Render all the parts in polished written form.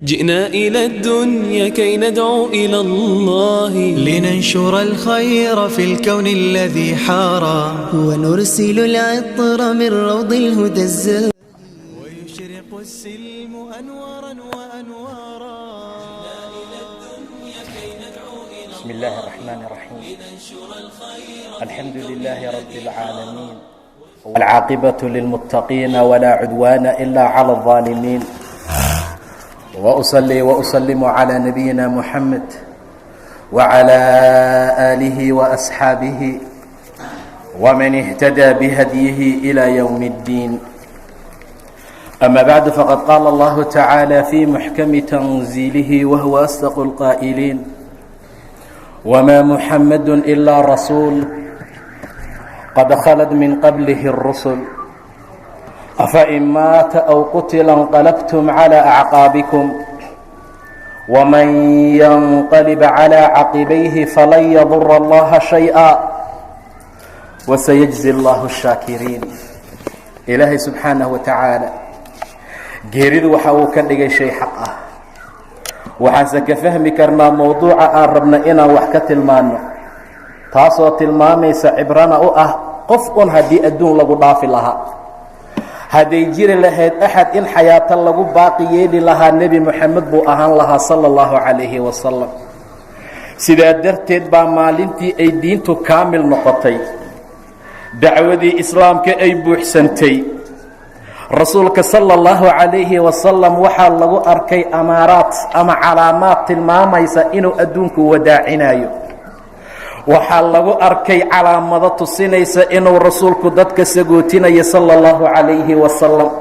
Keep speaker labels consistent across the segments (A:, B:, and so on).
A: جئنا إلى الدنيا كي ندعو إلى الله،
B: لننشر الخير في الكون الذي حارى،
C: ونرسل العطر من روض الهدى الزاهر.
B: ويشرق السلم أنوارا وأنوارا.
D: بسم الله الرحمن الرحيم. الحمد لله رب العالمين، والعاقبة للمتقين، ولا عدوان إلا على الظالمين، وأصلي وأسلم على نبينا محمد وعلى آله وأصحابه ومن اهتدى بهديه إلى يوم الدين. أما بعد، فقد قال الله تعالى في محكم تنزيله وهو أصدق القائلين: وما محمد إلا رسول قد خلت من قبله الرسل، أفإن مات أو قتل انقلبتم على أعقابكم، ومن ينقلب على عقبيه فلن يضر الله شيئا، وسيجزي الله الشاكرين. Ilaahay subxaanaه wa tacaala geeridu waxa uu ka dhigay shay xaq ah. Waxaanse ka fahmi karnaa mowduuca aan rabna inaan wax ka tilmaanno, taasoo tilmaamaysa cibrana u ah qof un haddii adduun lagu dhaafi lahaa, hadday jiri lahayd axad in xayaato lagu baaqi yeeli lahaa, Nebi Moxamed buu ahaan lahaa, sala allahu calayhi wasalam. Sidaa darteed baa maalintii ay diintu kaamil noqotay, dacwadii islaamka ay buuxsantay, rasuulka sala allahu calayhi wasalam waxaa lagu arkay amaaraad ama calaamaad tilmaamaysa inuu adduunku wadaacinayo. Waxaa lagu arkay calaamado tusinaysa inuu rasuulku dadka sagootinayo, sala allahu calayhi wasalam.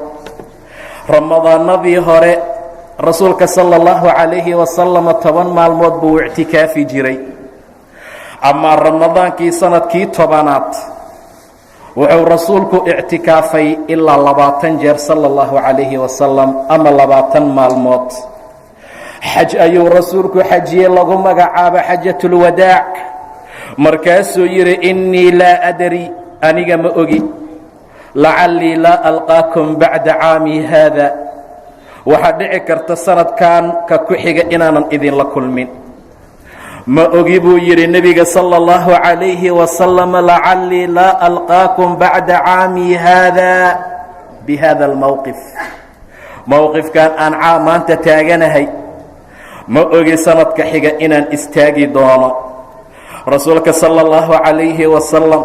D: Ramadaanadii hore rasuulka sala allahu calayhi wasalam 10 maalmood buu ictikaafi jiray. Amaa ramadaankii sanadkii 10aad wuxuu rasuulku ictikaafay ilaa 20 jeer, sala allahu calayhi wasalam, ama 20 maalmood. Xaj ayuu rasuulku xajiyey lagu magacaabo xajatulwadaac. Markaasuu yidhi: "Innii laa adri, aniga ma ogi, lacallii laa alqaakum bacda caami haada, waxaa dhici karta sanadkan ka ku xiga inaanan idinla kulmin, ma ogi," buu yidhi nebiga sala allahu calayhi wasalam, "lacallii laa alqaakum bacda caami haada bi hada almowqif, mowqifkan aan maanta taaganahay, ma ogi sanadka xiga inaan istaagi doono." Rasuulka sala allahu calayhi wasalam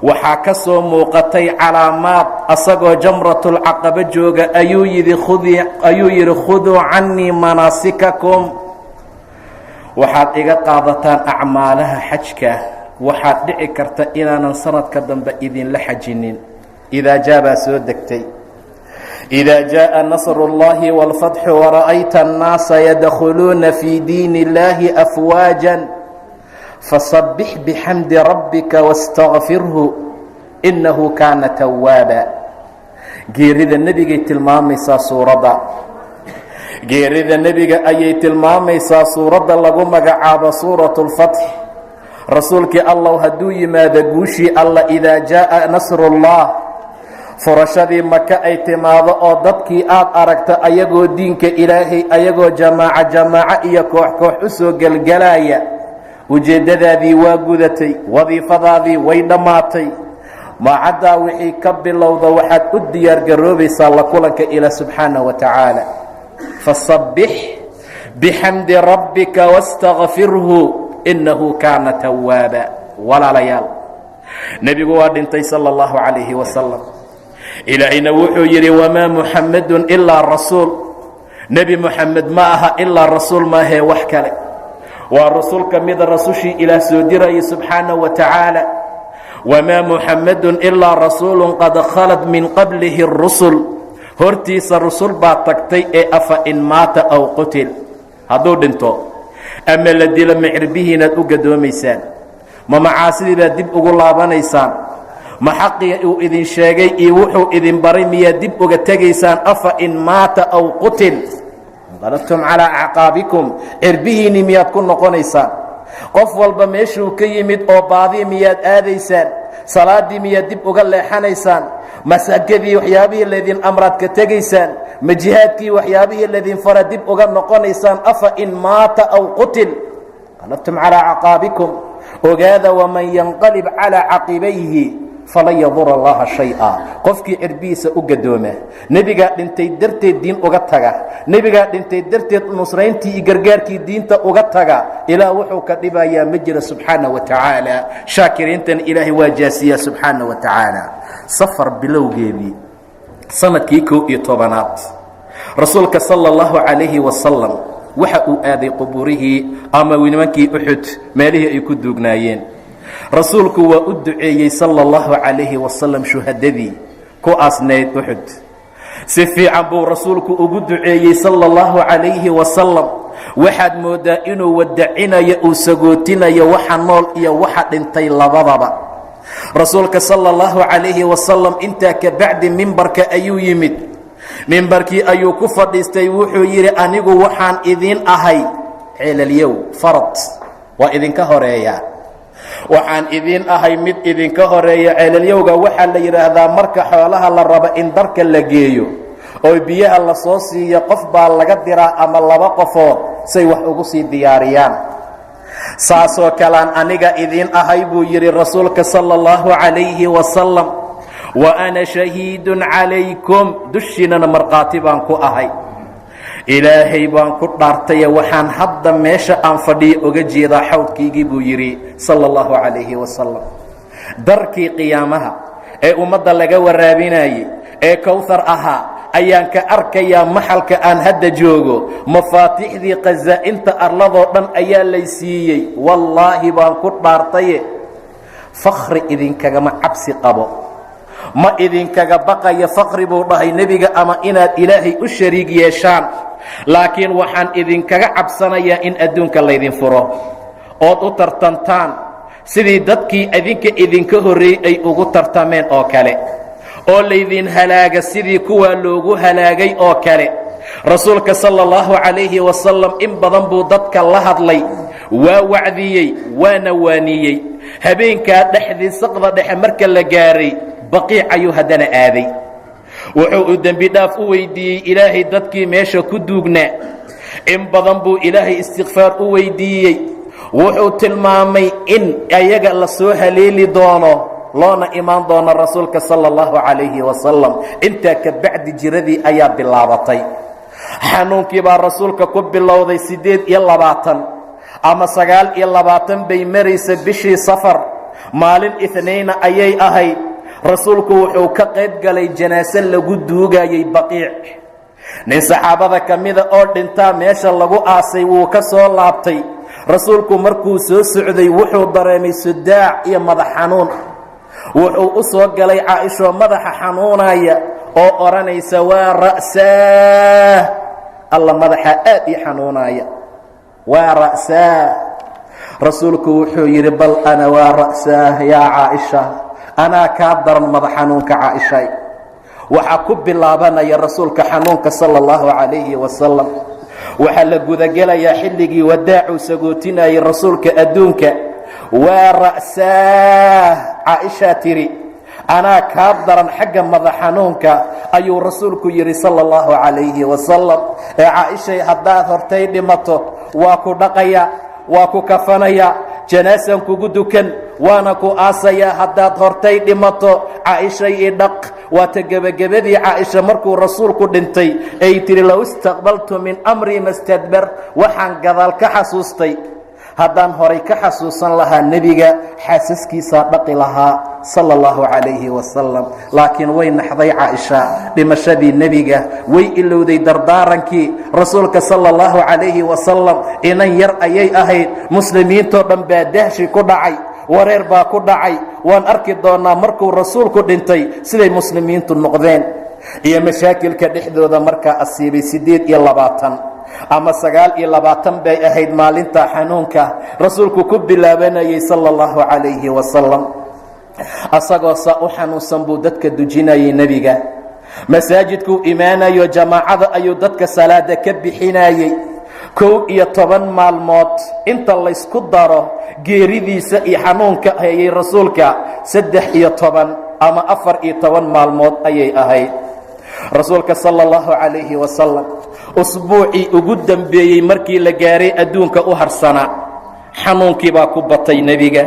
D: waxaa ka soo muuqatay calaamaad. Asagoo jamratulcaqaba jooga ayuu yidhi khudii, ayuu yidhi: "Khuduu cannii manaasikakum, waxaad iga qaadataan acmaalaha xajka, waxaad dhici karta inaanan sanadka dambe idinla xajinin." Idaa jaa baa soo degtay: "إida jaءa nasr اllahi wاlfatxu wara'ayta الnaasa yadkhuluuna fii diin اllahi afwaaja, fasabbix bixamdi rabbika wاstagfirhu, inahu kaana tawaaba." Geerida nebigay tilmaamaysaa suuradda. Geerida nebiga ayay tilmaamaysaa suuradda lagu magacaabo suuratu اlfatx. Rasuulkii Allow, hadduu yimaado guushii Alla, idaa jaءa nasrullah, furashadii Maka ay timaado, oo dadkii aad aragta ayagoo diinka Ilaahay, ayagoo jamaaco jamaaco iyo koox koox u soo gelgelaya, ujeeddadaadii waa gudatay, wadiifadaadii way dhammaatay. Maacaddaa wixii ka bilowda waxaad u diyaargaroobaysaa la kulanka Ilaah subxaanaه wa tacaala. "Fasabbix bixamdi rabbika wastakfirhu, innahu kaana tawaaba." Walaalayaal, nebigu waa dhintay, sala allahu calayhi wasalam. Ilaahayna wuxuu yidhi: "Wamaa Muxammedun ilaa rasuul." Nebi Moxamed ma aha ilaa rasuul, maahee wax kale. Waa rasuul ka mida rasushii Ilaah soo dirayay subxaanaه wa tacaala. "Wamaa Muxammedun ilaa rasuulun qad khalat min qablihi اrusul." Hortiisa rusul baa tagtay. Ee afa in maata aw qutil, hadduu dhinto ama la dilo, micirbihiinaad u gadoomaysaan? Ma macaasidii baad dib ugu laabanaysaan? Ma xaqii uu idin sheegay iyo wuxuu idin baray miyaad dib uga tegaysaan? Afa in maata aw qutil inqalabtum calaa acqaabikum, cirbihiinnii miyaad ku noqonaysaan? Qof walba meeshuu ka yimid oo baadi miyaad aadaysaan? Salaaddii miyaad dib uga leexanaysaan? Ma sakadii waxyaabihii laydin amraad ka tegaysaan? Ma jihaadkii waxyaabihii laydin fara dib uga noqonaysaan? Afa in maata aw qutil qalabtum calaa caqaabikum. Ogaada, waman yanqalib calaa caqibayhi falan yadura allaha shay-a. Qofkii cirbihiisa u gadooma, nebigaa dhintay darteed diin uga taga, nebigaa dhintay darteed nusrayntii iyo gargaarkii diinta uga taga, ilaah wuxuu ka dhibayaa ma jira, subxaana wa tacaala. Shaakiriintana ilaahay waa jaasiyaa, subxaana wa tacaala. Safar bilowgeedii, sanadkii 11aad, rasuulka sala allahu calayhi wasalam waxa uu aaday qubuurihii ama nimankii Uxud, meelihii ay ku duugnaayeen. Rasuulku waa u duceeyey, sala allahu calayhi wasalam, shuhadadii ku aasnayd Uxud. Si fiican buu rasuulku ugu duceeyey, sala allahu calayhi wasalam. Waxaad mooddaa inuu wadacinayo, uu sagootinayo waxa nool iyo waxa dhintay labadaba. Rasuulka sala allahu calayhi wasalam intaa ka bacdi mimbarka ayuu yimid, mimbarkii ayuu ku fadhiistay. Wuxuu yidhi: "Anigu waxaan idiin ahay ceelalyow, farad waa idinka horeeya, waxaan idiin ahay mid idinka horeeya." Ceelalyowga waxaa la yidhaahdaa marka xoolaha la rabo in darka la geeyo oo biyaha la soo siiyo, qof baa laga diraa ama laba qofood say wax ugu sii diyaariyaan. "Saasoo kalean aniga idiin ahay," buu yidhi rasuulka sala allahu calayhi wasalam. "Wa ana shahiidun calaykum," dushiinana markhaati baan ku ahay. "Ilaahay baan ku dhaartaye, waxaan hadda meesha aan fadhiyo oga jeedaa xawdkaygii," buu yidhi, sala allahu calayhi wasalam. Darkii qiyaamaha ee ummadda laga waraabinayey ee Kowthar ahaa ayaan ka arkayaa maxalka aan hadda joogo. Mafaatixdii khasaa'inta arladoo dhan ayaa lay siiyey. Wallaahi baan ku dhaartaye, fakhri idinkagama cabsi qabo, ma idinkaga baqaya faqri, buu dhahay nebiga, ama inaad Ilaahay u shariig yeeshaan, laakiin waxaan idinkaga cabsanayaa in adduunka laydin furo ood u tartantaan sidii dadkii idinka idinka horreeyey ay ugu tartameen oo kale, oo laydin halaaga sidii kuwaa loogu halaagay oo kale. Rasuulka sala allahu calayhi wasalam in badan buu dadka la hadlay, waa wacdiyey, waana waaniyey. Habeenkaa dhexdii, saqda dhexe marka la gaaray, Baqiic ayuu haddana aaday. Wuxuu uu dembi dhaaf u weydiiyey Ilaahay dadkii meesha ku duugnaa. In badan buu Ilaahay istikfaar u weydiiyey. Wuxuu tilmaamay in ayaga la soo haleeli doono, loona imaan doono rasuulka sala allahu calayhi wasalam. Intaa ka bacdi jiradii ayaa bilaabatay. Xanuunkii baa rasuulka ku bilowday. 28 ama 29 bay maraysa bishii Safar, maalin Ithnayna ayay ahayd. Rasuulku wuxuu ka qayb galay janaase lagu duugayey Baqiic. Nin saxaabada ka mida oo dhintaa meesha lagu aasay. Wuu ka soo laabtay rasuulku. Markuu soo socday wuxuu dareemay sudaac iyo madax xanuun. Wuxuu u soo galay Caaishoo madaxa xanuunaya oo odhanaysa: "Waa ra'saah, alla madaxa aad ii xanuunaya, waa ra'saah." Rasuulku wuxuu yidhi: "Bal ana waa ra'saah yaa Caaisha, anaa kaa daran madax xanuunka, Caaishay." Waxaa ku bilaabanaya rasuulka xanuunka, sala allahu calayhi wasalam. Waxaa la gudagelayaa xilligii wadaacuu sagootinayay rasuulka adduunka. "Waa ra'saah," Caaishaa tidhi, "anaa kaa daran xagga madax xanuunka," ayuu rasuulku yidhi, sala allahu calayhi wasalam. "Ee Caaishay, haddaad hortay dhimato, waa ku dhaqaya, waa ku kafanaya, janaasan kugu dukan, waana ku aasayaa. Haddaad hortay dhimato, Caaishay, i dhaq." Waata gebagabadii Caaisha markuu rasuulku dhintay ay tidhi: "Low istaqbaltu min amrii mastadbar." Waxaan gadaal ka xasuustay, haddaan horay ka xasuusan lahaa, nebiga xaasaskiisaa dhaqi lahaa, sala allahu calayhi wasalam. Laakiin way naxday Caaisha dhimashadii nebiga, way ilowday dardaarankii rasuulka, sala allahu calayhi wasalam. Inan yar ayay ahayd. Muslimiintoo dhan baa dahshi ku dhacay, wareer baa ku dhacay. Waan arki doonaa markuu rasuulku dhintay siday muslimiintu noqdeen iyo mashaakilka dhexdooda markaa asiibay. 28 ama 29 bay ahayd maalinta xanuunka rasuulku ku bilaabanayay, sala allahu calayhi wasalam. Asagoo saa u xanuunsan buu dadka dujinayay. Nebiga masaajidkuu imaanayo, jamaacada ayuu dadka salaada ka bixinayey. 11 maalmood inta laysku daro geeridiisa iyo xanuunka hayay rasuulka, 13. ama 14 maalmood ayay ahayd. Rasuulka sala allahu calayhi wasalam usbuucii ugu dembeeyey markii la gaaray adduunka u harsanaa, xanuunkii baa ku batay. Nebiga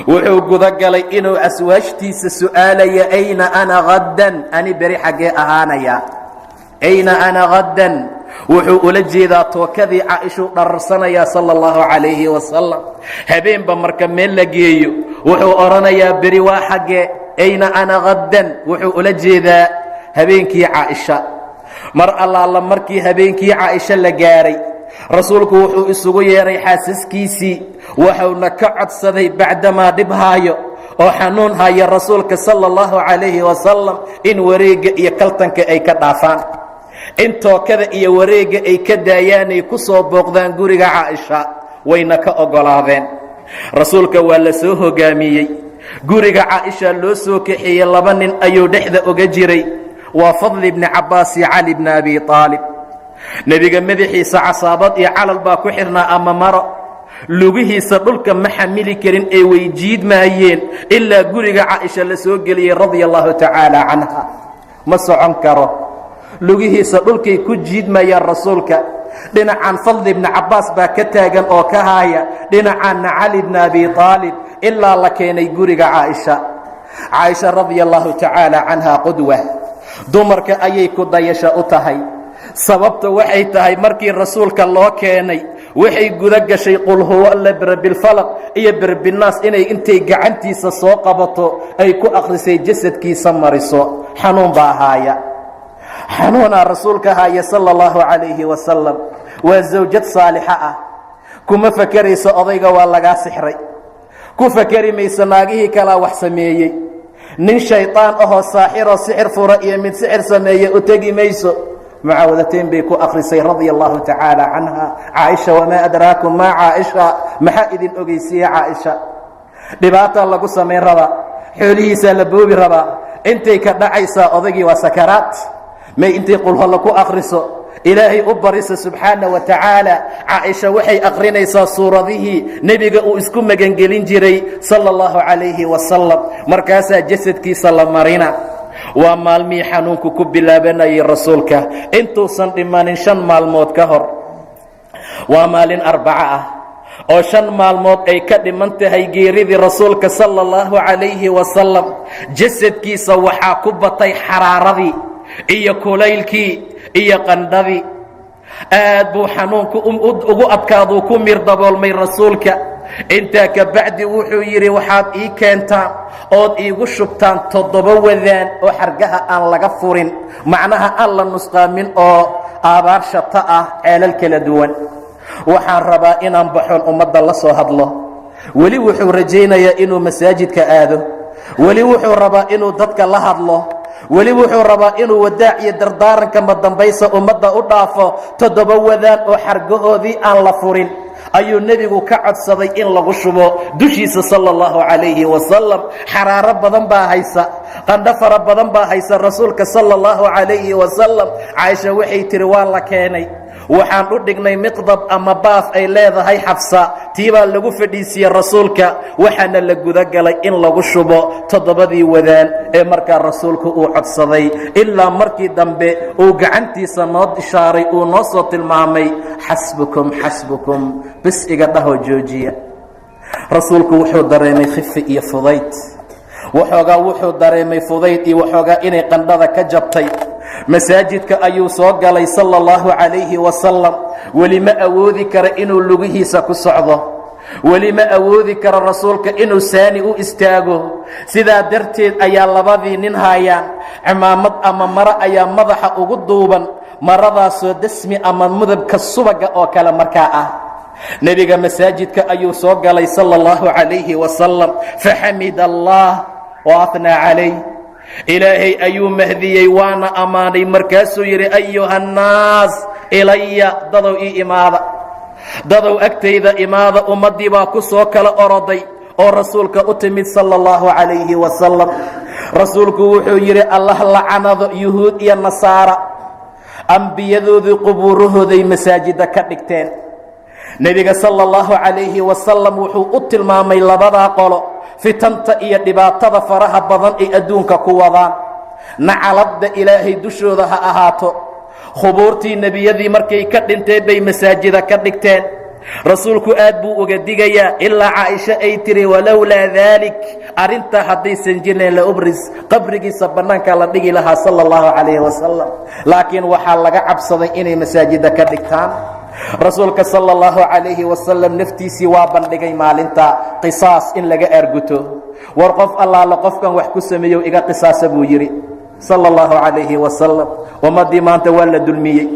D: wuxuu gudagalay inuu aswaajtiisa su'aalaya: "Ayna ana haddan? Ani beri xaggee ahaanaya? Ayna ana haddan?" Wuxuu ula jeedaa tookadii Caaishuu dhararsanayaa sala allahu calayhi wasalam. Habeenba marka meel la geeyo, wuxuu odhanayaa: "Beri waa xaggee? Ayna ana haddan?" Wuxuu ula jeedaa habeenkii Caaisha. Mar allaala markii habeenkii Caaisha la gaaray, rasuulku wuxuu isugu yeedhay xaasaskiisii, wuxuuna ka codsaday, bacdamaa dhib haayo oo xanuun haya rasuulka sala allahu calayhi wasalam, in wareegga iyo kaltanka ay ka dhaafaan, in tookada iyo wareegga ay ka daayaanay ku soo booqdaan guriga Caaisha. Wayna ka oggolaadeen. Rasuulka waa la soo hoggaamiyey, guriga Caaisha loo soo kaxeeyey. Laba nin ayuu dhexda oga jiray, waa Fadli bni Cabbaas iyo Cali bni Abi Aalib. Nebiga madaxiisa casaabad iyo calal baa ku xirnaa ama maro. Lugihiisa dhulka ma xamili karin ee way jiidmaayeen ilaa guriga Caaisha la soo geliyey radia allahu tacaala canha. Ma socon karo, lugihiisa dhulkay ku jiidmayaan. Rasuulka dhinacan Fadli bni Cabbaas baa ka taagan oo ka haaya, dhinacaanna Cali bni Abi Aalib, ilaa la keenay guriga Caaisha. Caaisha radia allahu tacaala canha qudwa dumarka ayay ku dayasho u tahay. Sababta waxay tahay, markii rasuulka loo keenay, waxay guda gashay qul huwa alla, birabilfalaq iyo birabinaas, inay intay gacantiisa soo qabato ay ku akhrisay, jasadkiisa mariso. Xanuun baa haaya, xanuunaa rasuulka haaya sala allahu calayhi wasalam. Waa zawjad saalixa ah. Kuma fakerayso odayga waa lagaa sixray, ku fakeri mayso naagihii kalaa wax sameeyey, nin shaydaan ahoo saaxiroo sixir fura iyo mid sixir sameeye u tegi mayso. Mucaawadateyn bay ku akhrisay radia allahu tacaala canha Caaisha. Wamaa adraakum maa Caaisha? Maxaa idin ogeysiiye Caaisha? Dhibaataa lagu samayn rabaa, xoolihiisaa la boobi rabaa, intay ka dhacaysaa, odaygii waa sakaraat. May intay qulholla ku akhriso, Ilaahay u barisa subxaana wa tacaala. Caaisha waxay akhrinaysaa suuradihii nebiga uu isku magangelin jiray sala allahu calayhi wasalam, markaasaa jasadkiisa la marina. Waa maalmihii xanuunku ku bilaabanayay rasuulka intuusan dhimanin 5 maalmood ka hor. Waa maalin Arbaco ah oo 5 maalmood ay ka dhiman tahay geeridii rasuulka sala allahu calayhi wasalam. Jasadkiisa waxaa ku batay xaraaradii iyo kulaylkii iyo qandhadii. Aad buu xanuunku ugu adkaaduu ku mir daboolmay rasuulka. Intaa ka bacdi wuxuu yidhi: "Waxaad ii keentaan ood iigu shubtaan toddoba wadaan oo xargaha aan laga furin, macnaha aan la nusqaamin, oo aabaar shata ah, ceelal kala duwan. Waxaan rabaa inaan baxoon ummadda la soo hadlo." Weli wuxuu rajaynayaa inuu masaajidka aado, weli wuxuu rabaa inuu dadka la hadlo, weli wuxuu rabaa inuu wadaac iyo dardaaranka madambaysa ummadda u dhaafo. 7 wadaan oo xargahoodii aan la furin ayuu nebigu ka codsaday in lagu shubo dushiisa sala allahu calayhi wasalam. Xaraaro badan baa haysa, qandho fara badan baa haysa rasuulka sala allahu calayhi wasalam. Caaisha waxay tihi: "Waa la keenay, waxaan u dhignay miqdab ama baaf ay leedahay Xafsa. Tii baa lagu fadhiisiiyey rasuulka, waxaana la gudagalay in lagu shubo toddobadii wadaan ee markaa rasuulku uu codsaday, ilaa markii dambe uu gacantiisa noo ishaaray, uu noo soo tilmaamay: 'Xasbukum, xasbukum, bis iga dhahoo joojiya.' Rasuulku wuxuu dareemay khifi iyo fudayd waxoogaa, wuxuu dareemay fudayd iyo waxoogaa inay qandhada ka jabtay. Masaajidka ayuu soo galay sala allahu calayhi wasalam. Weli ma awoodi kara inuu lugihiisa ku socdo, weli ma awoodi karo rasuulka inuu saani u istaago. Sidaa darteed ayaa labadii nin haayaan. Cimaamad ama maro ayaa madaxa ugu duuban, maradaasoo dasmi ama mudabka subaga oo kale markaa ah. Nebiga masaajidka ayuu soo galay sala allahu calayhi wasalam. Faxamid allah wa athnaa calayh, Ilaahay ayuu mahdiyey waana ammaanay. Markaasuu yidhi: "Ayuha annaas, ilaya, dadow ii imaada, dadow agtayda imaada." Ummaddii baa ku soo kala oroday oo rasuulka u timid sala allahu calayhi wasalam. Rasuulku wuxuu yidhi: "Allah lacanado yuhuud iyo nasaara, ambiyadoodii qubuurahooday masaajidda ka dhigteen." Nebiga sala allahu calayhi wasalam wuxuu u tilmaamay labadaa qolo fitanta iyo dhibaatada faraha badan ay adduunka ku wadaan. Nacaladda Ilaahay dushooda ha ahaato. Khubuurtii nebiyadii markay ka dhinteen bay masaajida ka dhigteen. Rasuulku aad buu uga digayaa, ilaa Caaisha ay tiri, walowlaa daalik, arrintaa haddaysan jirnayn, la ubris, qabrigiisa bannaankaa la dhigi lahaa sala allahu calayhi wasalam, laakiin waxaa laga cabsaday inay masaajida ka dhigtaan. Rasuulka sala allahu calayhi wasalam naftiisii waa bandhigay maalinta qisaas in laga aarguto. War qof allaale qofkan wax ku sameeyow iga qisaasa, buu yidhi sala allahu calayhi wasalam. Ummaddii maanta waa la dulmiyey,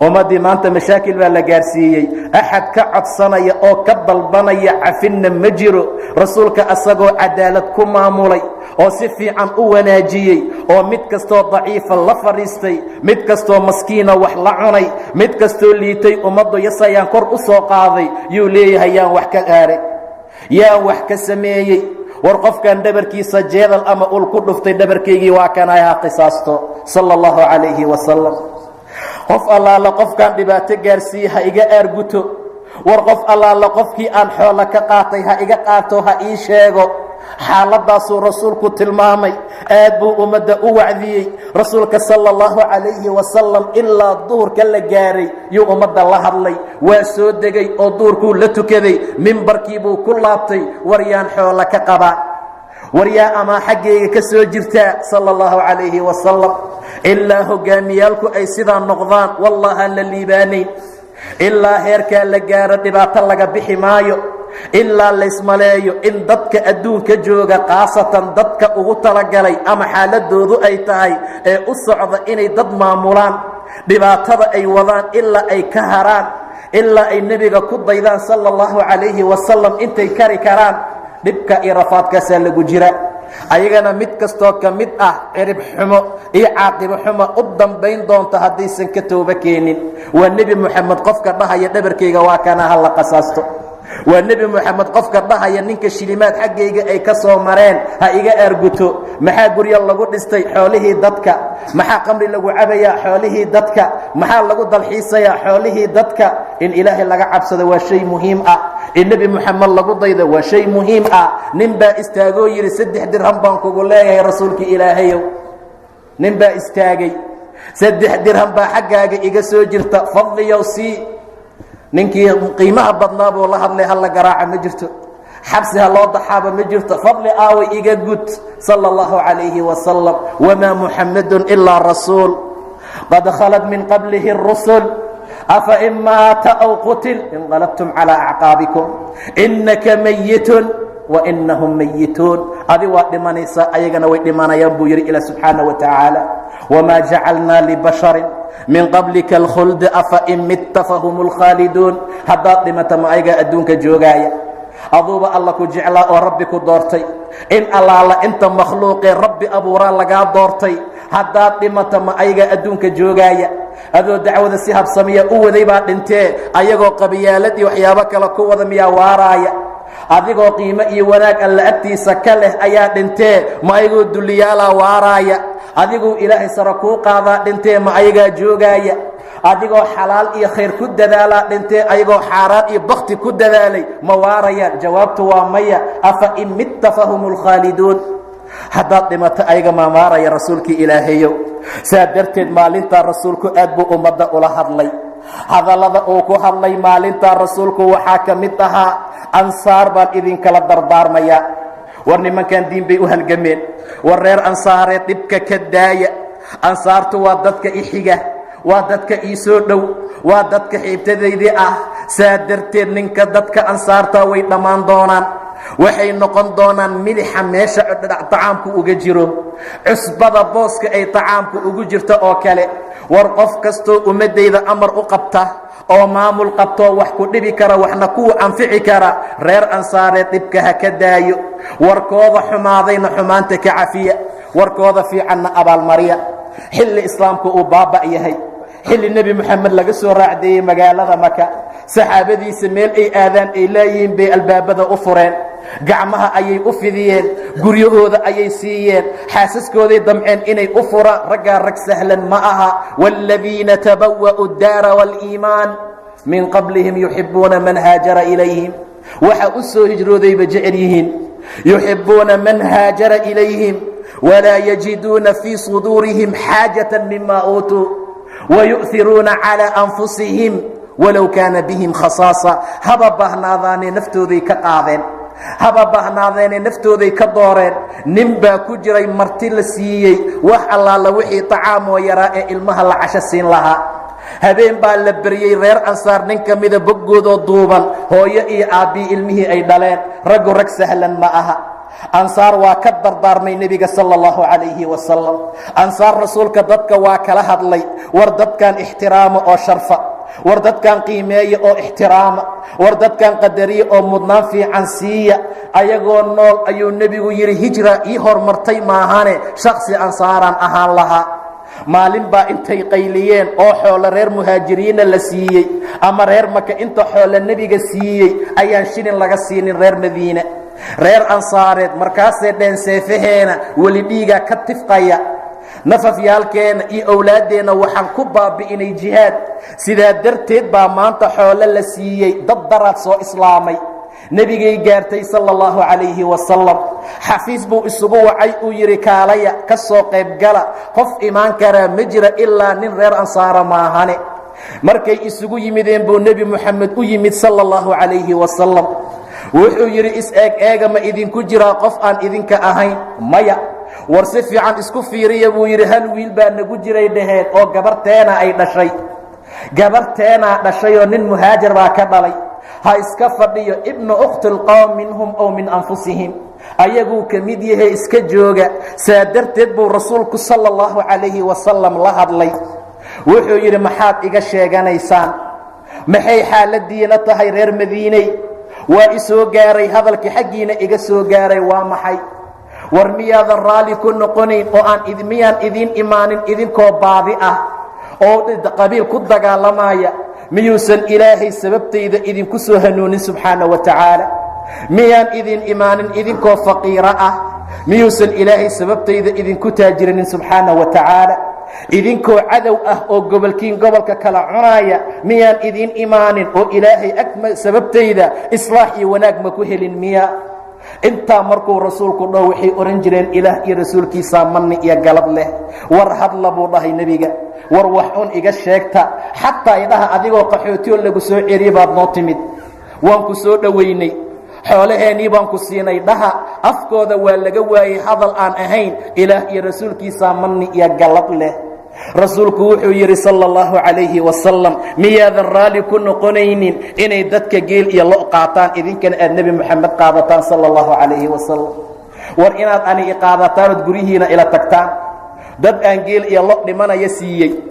D: ummaddii maanta mashaakil baa la gaarsiiyey. Axad ka codsanaya oo ka dalbanaya cafinna ma jiro. Rasuulka asagoo cadaalad ku maamulay oo si fiican u wanaajiyey, oo mid kastoo daciifa la fadhiistay, mid kastoo maskiina wax la cunay, mid kastoo liitay ummaddu yasayaan kor u soo qaaday, yuu leeyahay, yaan wax ka aaray, yaan wax ka sameeyey? War qofkan dhabarkiisa jeedal ama ul ku dhuftay, dhabarkaygii waa kanay, ha qisaasto, sala allahu calayhi wasalam. Qof allaala qofkaan dhibaato gaarsiiye ha iga aarguto. War qof allaala qofkii aan xoolo ka qaatay ha iga qaato, ha ii sheego. Xaaladdaasuu rasuulku tilmaamay. Aad buu ummadda u wacdiyey rasuulka sala allahu calayhi wasalam. Ilaa duhurka la gaaray yuu ummadda la hadlay. Waa soo degay oo duhurkuu la tukaday, mimbarkiibuu ku laabtay. War yaan xoolo ka qabaa? War yaa amaa xaggayga ka soo jirtaa? Sala allahu calayhi wasalam. Ilaa hoggaamiyaalku ay sidaa noqdaan, wallahaan la liibaanayn. Ilaa heerkaa la gaaro, dhibaato laga bixi maayo. Ilaa laysmaleeyo in dadka adduunka jooga, khaasatan dadka ugu talagalay ama xaaladoodu ay tahay ee u socda inay dad maamulaan, dhibaatada ay wadaan ilaa ay ka haraan, ilaa ay nebiga ku daydaan sala allahu calayhi wasalam intay kari karaan, dhibka iyo rafaadkaasaa lagu jira. Ayagana mid kastoo ka mid ah cirib xumo iyo caaqibo xumo u dambayn doonta haddaysan ka toobo keenin. Waa Nebi Moxamed qofka dhahaya, dhabarkayga waa kana, ha la qasaasto. Waa Nebi Moxamed qofka dhahaya, ninka shilimaad xaggayga ay ka soo mareen ha iga aarguto. Maxaa guryo lagu dhistay? Xoolihii dadka. Maxaa qamri lagu cabayaa? Xoolihii dadka. Maxaa lagu dalxiisayaa? Xoolihii dadka. In Ilaahay laga cabsado waa shay muhiim ah, in Nebi Moxamed lagu daydo waa shay muhiim ah. Nin baa istaagoo yidhi, 3 dirham baan kugu leeyahay, rasuulkii Ilaahayow. Nin baa istaagay, 3 dirham baa xaggaaga iga soo jirta, fadliyow sii. Ninkii qiimaha badnaa buu la hadlay. Ha la garaaca ma jirto, xabsi ha loo daxaaba ma jirto, fadli aaway, iga gud. Sala allahu calayhi wasalam. Wamaa Muxamedun ilaa rasuul qad khalat min qablihi الrusul, afa in maata aw qutil inqalabtum calىa acqaabikum, inaka mayitun wainahum mayituun. Adi waa dhimanaysaa, ayagana way dhimanayaan, buu yidhi Ilah subxaana wa tacaala. Wamaa jacalnaa libasharin min qablika alkhuld, afa in mitta fahum اlkhaaliduun. Haddaad dhimata, ma ayagaa adduunka joogaaya? Aduuba Alla ku jeclaa oo Rabbi ku doortay. In allaala inta makhluuqee Rabbi abuuraa lagaa doortay. Haddaad dhimata, ma ayagaa adduunka joogaaya? Adoo dacwada si habsamiya u waday baa dhintee, ayagoo qabiyaalad iyo waxyaabo kale ku wada miyaa waaraaya? Adigoo qiimo iyo wanaag Alla agtiisa ka leh ayaa dhintee, ma ayagoo dulliyaalaa waaraaya? Adiguu Ilaahay sara kuu qaadaa dhintee, ma ayagaa joogaaya? Adigoo xalaal iyo khayr ku dadaalaa dhintee, ayagoo xaaraan iyo bakti ku dadaalay ma waarayaan? Jawaabtu waa maya. Afa in mitta fahum lkhaaliduun. Haddaad dhimato, ayaga maa maaraya, rasuulkii Ilaahayow? Saa darteed maalintaa rasuulku aad buu ummadda ula hadlay. Hadallada uu ku hadlay maalintaa rasuulku waxaa ka mid ahaa, ansaar baan idinkala dardaarmayaa. War nimankan diin bay u halgameen. War reer ansaareed, dhibka ka daaya. Ansaartu waa dadka i xiga, waa dadka ii soo dhow, waa dadka xiibtadaydii ah. Saa darteed ninka dadka ansaarta way dhammaan doonaan, waxay noqon doonaan milixa meesha tacaamku uga jiro, cusbada booska ay tacaamku ugu jirto oo kale. War qof kastoo ummaddayda amar u qabta oo maamul qabtoo wax ku dhibi kara, waxna kuwa anfici kara, reer ansaareed dhibka ha ka daayo. Warkooda xumaadayna xumaanta ka cafiya, warkooda fiicanna abaalmariya. Xilli islaamku uu baaba' yahay, xilli Nebi Moxamed laga soo raacdeeyey magaalada Maka, saxaabadiisa meel ay aadaan ay laayihiin bay albaabada u fureen, gacmaha ayay u fidiyeen, guryahooda ayay siiyeen, xaasaskooday damceen inay u furaan. Raggaa rag sahlan ma aha. Waaladiina tabawa'u daara wاliimaan. Min qablihim yuxibuuna man haajara ilayhim. Waxa u soo hijroodayba jecel yihiin. Yuxibuuna man haajara ilayhim walaa yajiduuna fii suduurihim xaajata mima uutuu wayu'iruuna calىa anfusihim walow kaana bihim khasaasa. Haba baahnaadaanee naftooday ka qaadeen, haba bahnaadeene naftooday ka dooreen. Nin baa ku jiray marti la siiyey wax allaala wixii طacaamoo yaraa ee ilmaha la casho siin lahaa. Habeen baa la beryey reer Ansaar nin ka mida boggoodoo duuban, hooyo iyo aabbii ilmihii ay dhaleen. Raggu rag sahlan ma aha. Ansaar waa ka dardaarmay nebiga sala allahu calayhi wasalam. Ansaar rasuulka dadka waa kala hadlay: war dadkan ixtiraama oo sharfa, war dadkan qiimeeya oo ixtiraama, war dadkan qadariya oo mudnaan fiican siiya. Ayagoo nool ayuu nebigu yidhi: hijra ii hormartay maahane, shaksi ansaaraan ahaan lahaa. Maalin baa intay qayliyeen oo xoolo reer Muhaajiriinna la siiyey ama reer Maka inta xoolo nebiga siiyey ayaan shilin laga siinin reer Madiine, reer Ansaareed. Markaasay dheen: seefaheena weli dhiigaa ka tifqaya, nafafyaalkeenna iyo owlaaddeenna waxaan ku baabi'inay jihaad. Sidaa darteed baa maanta xoolo la siiyey dad daraad soo islaamay. Nebigay gaartay sala allahu calayhi wasalam. Xafiis buu isugu wacay, uu yidhi: kaalaya, ka soo qaybgala, qof imaan karaa ma jira ilaa nin reer Ansaara maahane. Markay isugu yimideen buu Nebi Moxamed u yimid sala allahu calayhi wasalam. Wuxuu yidhi: is-eeg eega, ma idinku jiraa qof aan idinka ahayn? Maya. War si fiican isku fiiriya, buu yidhi. Hal wiil baa nagu jiray, dhaheen, oo gabarteena ay dhashay. Gabarteenaa dhashayoo nin muhaajir baa ka dhalay. Ha iska fadhiyo, ibnu ukhti lqowm minhum ow min anfusihim, ayaguu ka mid yahay, iska jooga. Saa darteed buu rasuulku sala allahu calayhi wasalam la hadlay. Wuxuu yidhi: maxaad iga sheeganaysaan? Maxay xaaladiina tahay, reer Madiiney? Waa i soo gaaray hadalkii xaggiina iga soo gaaray, waa maxay? War miyaadan raalli ku noqonayn oo aan miyaan idiin imaanin idinkoo baadi ah oo qabiil ku dagaalamaya? Miyuusan Ilaahay sababtayda idinku soo hanuunin subxaana wa tacaala? Miyaan idin imaanin idinkoo faqiiro ah? Miyuusan Ilaahay sababtayda idinku taajirinin subxaana wa tacaala? Idinkoo cadow ah oo gobolkiin gobolka kala cunaaya miyaan idin imaanin oo Ilaahay ag sababtayda islaax iyo wanaag ma ku helin miya? Intaa markuu rasuulku dhaho, waxay odhan jireen: Ilaah iyo rasuulkiisaa manni iyo galad leh. War hadla, buu dhahay nebiga, war wax un iga sheegta. Xataa idhaha: adigoo qaxootiyoo lagu soo celiye baad noo timid, waan ku soo dhowaynay, xoolaheennii baan ku siinay, dhaha. Afkooda waa laga waayey hadal aan ahayn Ilaah iyo rasuulkiisaa manni iyo galad leh. Rasuulku wuxuu yidhi sala allahu calayhi wasalam: miyaadan raalli ku noqonaynin inay dadka geel iyo lo qaataan, idinkana aad Nebi Moxamed qaadataan sala allahu calayhi wasalam? War inaad ani i qaadataan ood guryihiina ila tagtaan, dad aan geel iyo lo dhimanaya siiyey,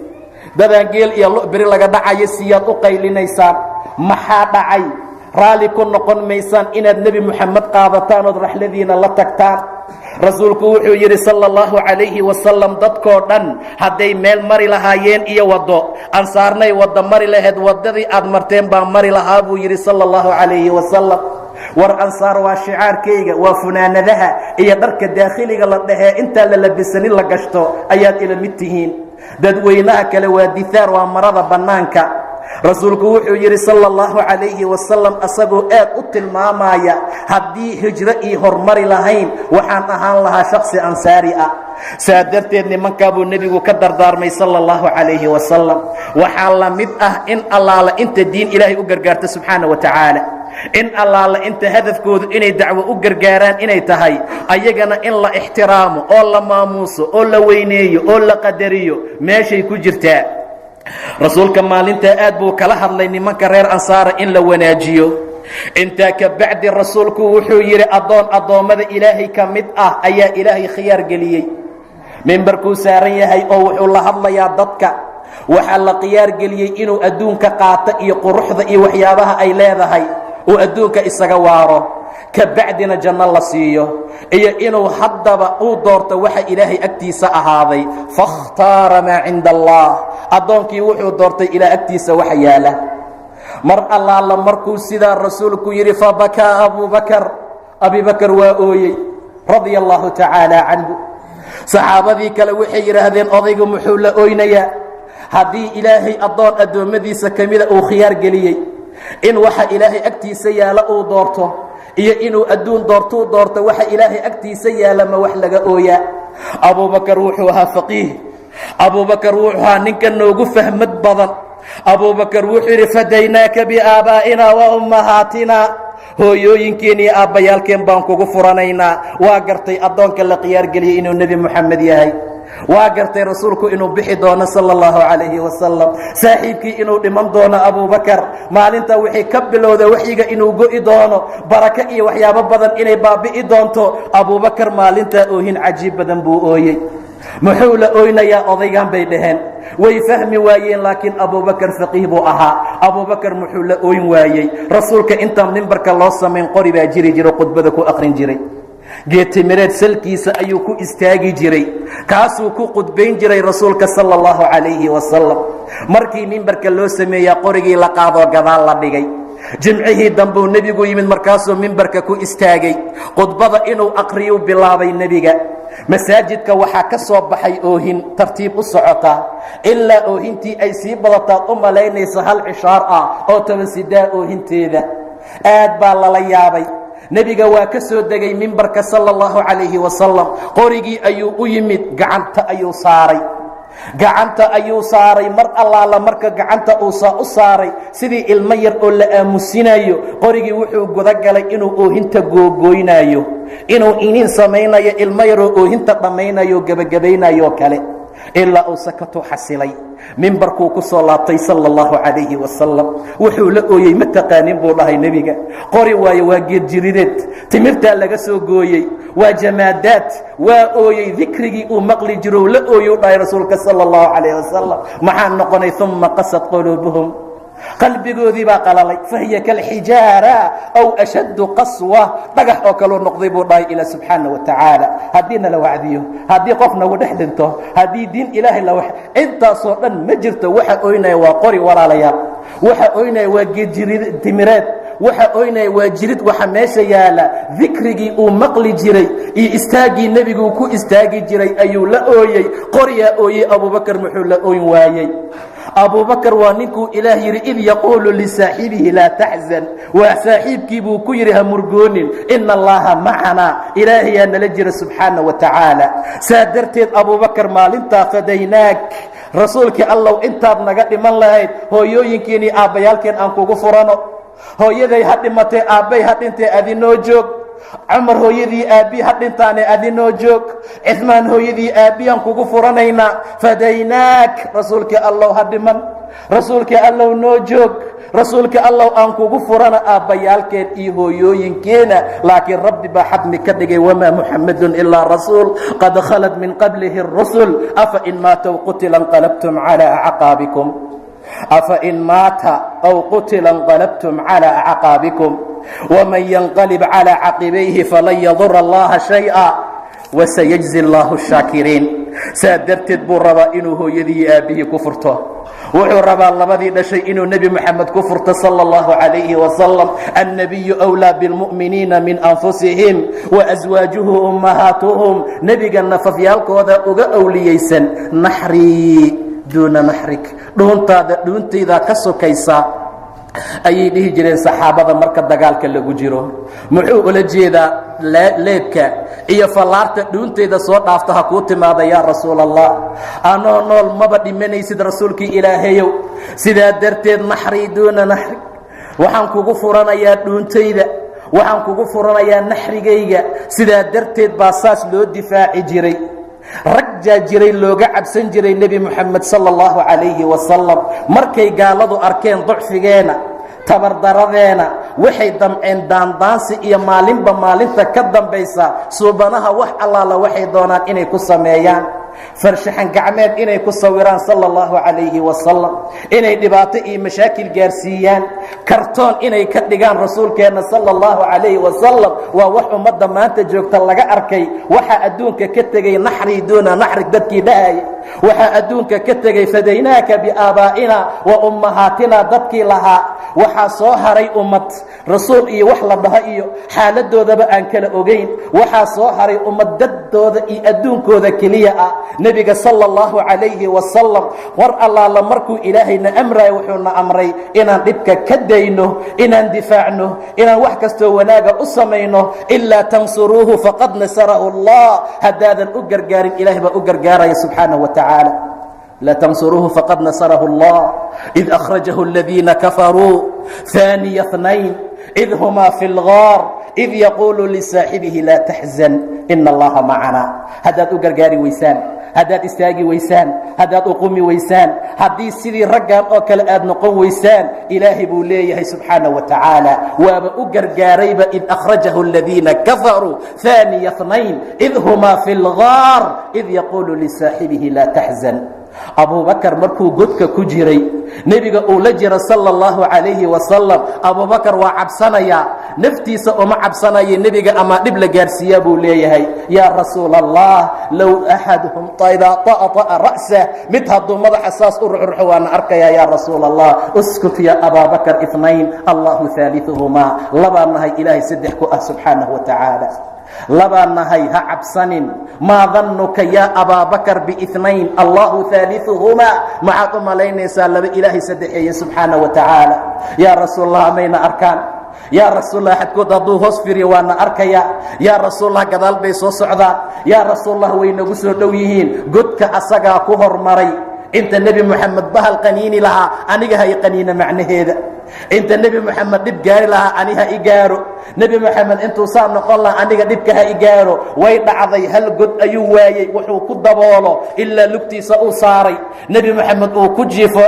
D: dad aan geel iyo lo beri laga dhacayo siiyaad u qaylinaysaan. Maxaa dhacay? Raalli ku noqon maysaan inaad Nebi Moxamed qaadataan ood raxladiina la tagtaan? Rasuulku wuxuu yidhi sala allahu calayhi wasalam: dadkoo dhan hadday meel mari lahaayeen iyo waddo, Ansaarnay waddo mari lahayd, waddadii aad marteen baa mari lahaa, buu yidhi sala allahu calayhi wasalam. War Ansaar waa shicaarkayga, waa funaanadaha iyo dharka daakhiliga la dhahee intaan la labisanin la gashto ayaad ila mid tihiin. Dadweynaha kale waa dihaar, waa marada bannaanka. Rasuulku wuxuu yidhi sala allahu calayhi wasalam, asagoo aad u tilmaamaya: haddii hijro ii hormari lahayn, waxaan ahaan lahaa shaksi ansaari ah. Saa darteed nimankaa buu nebigu ka dardaarmay sala allahu calayhi wasalam. Waxaa la mid ah in allaala inta diin Ilaahay u gargaarta subxaana wa tacaala, in allaala inta hadafkoodu inay dacwo u gargaaraan inay tahay, ayagana in la ixtiraamo oo la maamuuso oo la weyneeyo oo la qadariyo meeshay ku jirtaa. Rasuulka maalintaa aad buu kala hadlay nimanka reer Ansaara in la wanaajiyo. Intaa ka bacdi rasuulku wuxuu yidhi: addoon addoommada Ilaahay ka mid ah ayaa Ilaahay khiyaar geliyey. Mimbarkuu saaran yahay oo wuxuu la hadlayaa dadka. Waxaa la khiyaar geliyey inuu adduunka qaato iyo quruxda iyo waxyaabaha ay leedahay, uu adduunka isaga waaro, ka bacdina janno la siiyo, iyo inuu haddaba uu doorto waxa Ilaahay agtiisa ahaaday. Faاkhtaara maa cinda Allah. Addoonkii wuxuu doortay Ilaah agtiisa waxa yaala. Mar allaala markuu sidaa rasuulku yidhi, fabakaa Abubakar. Abibakar waa ooyey radia allahu tacaala canhu. Saxaabadii kale waxay yidhaahdeen: odaygu muxuu la oynayaa? Haddii Ilaahay addoon addoommadiisa ka mida uu khiyaar geliyey in waxa Ilaahay agtiisa yaala uu doorto iyo inuu adduun doortuu doorto, waxa Ilaahay agtiisa yaala, ma wax laga ooyaa? Abuubakar wuxuu ahaa faqiih. Abuubakar wuxuu ahaa ninka noogu fahmad badan. Abuubakar wuxuu yidhi: "Fadaynaaka biaabaa'ina wa ummahaatina." Hooyooyinkeen iyo aabbayaalkeen baan kugu furanaynaa. Waa gartay addoonka la khiyaar geliyey inuu Nebi Moxamed yahay. Waa gartay rasuulku inuu bixi doono, sala allahu calayhi wasalam, saaxiibkii inuu dhiman doono. Abuubakar maalinta wixii ka bilowda waxyiga inuu go'i doono, barako iyo waxyaabo badan inay baabi'i doonto. Abuubakar maalintaa oohin cajiib badan buu ooyey. Muxuu la oynayaa odaygan, bay dhaheen. Way fahmi waayeen, laakiin Abuubakar faqiih buu ahaa. Abuubakar muxuu la ooyn waayey? Rasuulka intaan mimbarka loo samayn qori baa jiri jiro, khudbada ku aqrin jiray. Geetimireed salkiisa ayuu ku istaagi jiray, kaasuu ku khudbayn jiray rasuulka, sala allahu calayhi wasalam. Markii mimbarka loo sameeyaa, qorigii la qaadoo gadaal la dhigay. Jimcihii dambuu nebigu yimid, markaasuu mimbarka ku istaagay, khudbada inuu aqriyuu bilaabay nebiga. Masaajidka waxaa ka soo baxay oohin tartiib u socota, ilaa oohintii ay sii badataad u malaynayso hal cishaar ah oo 10 sidaa. Oohinteeda aad baa lala yaabay. Nebiga waa ka soo degay mimbarka, sala allahu calayhi wasalam. Qorigii ayuu u yimid, gacanta ayuu saaray, gacanta ayuu saaray. Mar allaala marka gacanta uu saa u saaray, sidii ilmo yar oo la aamusinayo, qorigii wuxuu gudagalay inuu oohinta googooynayo, inuu iniin samaynayo, ilmo yaroo oohinta dhammaynayo, gebagabaynayo kale, ilaa uu sakatuu xasilay. Mimbarkuu ku soo laabtay, sala allahu calayhi wasalam. "Wuxuu la ooyey ma taqaanin," buu dhahay nebiga. "Qori waayo, waa geed jirideed, timirtaa laga soo gooyey, waa jamaadaad. Waa ooyey, dikrigii uu maqli jiro la ooyou dhahay rasuulka, sala allahu calayh wasalam. Maxaa noqonay? Uma qasad quluubuhum, qalbigoodii baa qalalay. Fahiya kalxijaara aw ashaddu qaswa, dhagax oo kaluu noqday," buu dhahay ilaa subxaana wa tacaala. Haddii nala wacdiyo, haddii qof nagu dhex dhinto, haddii diin Ilaahay la, intaasoo dhan ma jirto. Waxa oynaya waa qori, walaalayaal. Waxa oynaya waa geedjirid timireed. Waxa oynaya waa jirid. Waxa meesha yaala dikrigii uu maqli jiray iyo istaaggii nebiguu ku istaagi jiray ayuu la ooyey. Qoryaa ooyey. Abubakar muxuu la ooyn waayey? Abubakar waa ninkuu Ilaah yidhi: "Id yaquulu lisaaxibihi laa taxzan." Waa saaxiibkii buu ku yidhi: "Ha murgoonin, ina Allaha macanaa." Ilaahayaa nala jira, subxaana wa tacaala. Saa darteed Abubakar maalintaa: "Fadaynaak, rasuulkii Allow, intaad naga dhiman lahayd, hooyooyinkiin iyo aabbayaalkeen aan kugu furano. Hooyaday ha dhimatay, aabbay ha dhintay, adinoo joog. Cumar hooyadii aabbii ha dhintaane, adinoo joog. Cifmaan hooyadii aabbiyaan kugu furanaynaa. Fadaynaak, rasuulkii Allow, ha dhiman. Rasuulkii Allow, noo joog. Rasuulkii Allow, aan kugu furana aabbayaalkeen iyo hooyooyinkeena." Laakiin Rabbi baa xadmi ka dhigay: "Wamaa Muxamadun ilaa rasuul qad khalat min qablihi الrusul, afa in maata aw qutila inqalabtum calىa acqaabikum, afa in maata aw qutila inqalabtum calىa acqaabikum, wman yanqalib calىa caqibayhi falan yadura Allaha shayئa wasayajzi Allahu الshaakiriin." Saa darteed buu rabaa inuu hooyadii iyo aabbihii ku furto. Wuxuu rabaa labadii dhashay inuu Nebi Moxamed ku furto, sala اllahu calayhi wasalam. "Annabiyu wlaa bilmu'miniina min anfusihim waaswaajuhu ummahaatuhum." Nebiga nafafyaalkooda uga awliyeysan. "Naxrii duuna naxrik," dhuuntaada dhuuntaydaa ka sokaysa, ayay dhihi jireen saxaabada marka dagaalka lagu jiro. Muxuu ula jeedaa? "Leebka iyo fallaarta dhuuntayda soo dhaafta ha kuu timaada, yaa Rasuul Allah. Anoo nool maba dhimanaysid, rasuulkii Ilaahayow. Sidaa darteed naxrii duuna naxri, waxaan kugu furanayaa dhuuntayda, waxaan kugu furanayaa naxrigayga." Sidaa darteed baa saas loo difaaci jiray. Rag jaa jiray looga cabsan jiray Nebi Moxamed, sala allahu calayhi wasalam. Markay gaaladu arkeen ducfigeena, tabardaradeena, waxay damceen daandaansi iyo maalinba maalinta ka dambaysa suubanaha wax allaala waxay doonaan inay ku sameeyaan, farshaxan gacmeed inay ku sawiraan, sala allahu calayhi wasalam, inay dhibaato iyo mashaakil gaarsiiyaan, kartoon inay ka dhigaan rasuulkeenna, sala allahu calayhi wasalam. Waa wax ummadda maanta joogta laga arkay. Waxaa adduunka ka tegey "naxrii duuna naxrig" dadkii dhahaya. Waxaa adduunka ka tegey "fadaynaaka biaabaa'ina wa ummahaatina" dadkii lahaa. Waxaa soo haray ummad rasuul iyo wax la dhaho iyo xaaladoodaba aan kala ogayn. Waxaa soo haray ummad daddooda iyo adduunkooda keliya ah. Nebiga sala allahu calayhi wasalam, war allaala markuu Ilaahayna amraya, wuxuuna amray inaan dhibka ka dayno, inaan difaacno, inaan wax kastoo wanaaga u samayno. Ilaa tansuruuhu faqad nasarahu Allah. Haddaadan u gargaarin, Ilahay baa u gargaaraya subxaanahu wa tacaala. La tansuruuhu faqad nasarahu Allah id akhrajahu aladiina kafaruu ثaaniya اثnayn id humaa fi اlgaar id yaquulu lisaaxibihi laa taxzan ina allaha macana. Haddaad u gargaari weysaan, haddaad istaagi weysaan, haddaad uqumi weysaan, haddii sidii raggan oo kale aad noqon weysaan, Ilaahay buu leeyahay subxaana wa tacaala waaba u gargaarayba. Id akhrajahu aladiina kafaruu ثaaniya اثnayn id humaa fi اlgaar id yaquulu lisaaxibihi laa taxzan. Abubakar markuu godka ku jiray, nebiga uu la jira sala allahu calayhi wasalam, Abubakar waa cabsanayaa. Naftiisa uma cabsanaya, nebiga amaa dhib la gaarsiiyaa buu leeyahay. Yaa rasuula Allah, low axaduhum idaa ta'طa'a ra'sah, mid hadduu madaxa saas u ruxruxo waana arkayaa, yaa rasuula Allah. Uskut ya Abaabakar, inayn Allahu haaliثuhumaa. Labaa nahay, Ilaahay saddex ku ah subxaanahu wa tacaala. Labaa nahay, ha cabsanin. Maa dannuka yaa Abaabakar biinayn Allahu haaliثuhumaa? Maxaad u malaynaysaa laba Ilaahay saddexeeye subxaana wa tacaala? Yaa rasuulallah, mayna arkaan. Yaa rasuulallah, xadkood hadduu hoos firiyo waana arkayaa. Yaa rasuulallah, gadaal bay soo socdaan. Yaa rasuulallah, way nagu soo dhow yihiin. Godka asagaa ku hormaray. Inta Nebi Moxamed bahal qaniini lahaa, aniga ha i qaniina macnaheeda. Inta Nebi Moxamed dhib gaari lahaa, ani ha i gaaro. Nebi Moxamed intuu saa noqon lahaa, aniga dhibka ha i gaaro. Way dhacday. Hal god ayuu waayey wuxuu ku daboolo ilaa lugtiisa uu saaray, Nebi Moxamed uu ku jiifo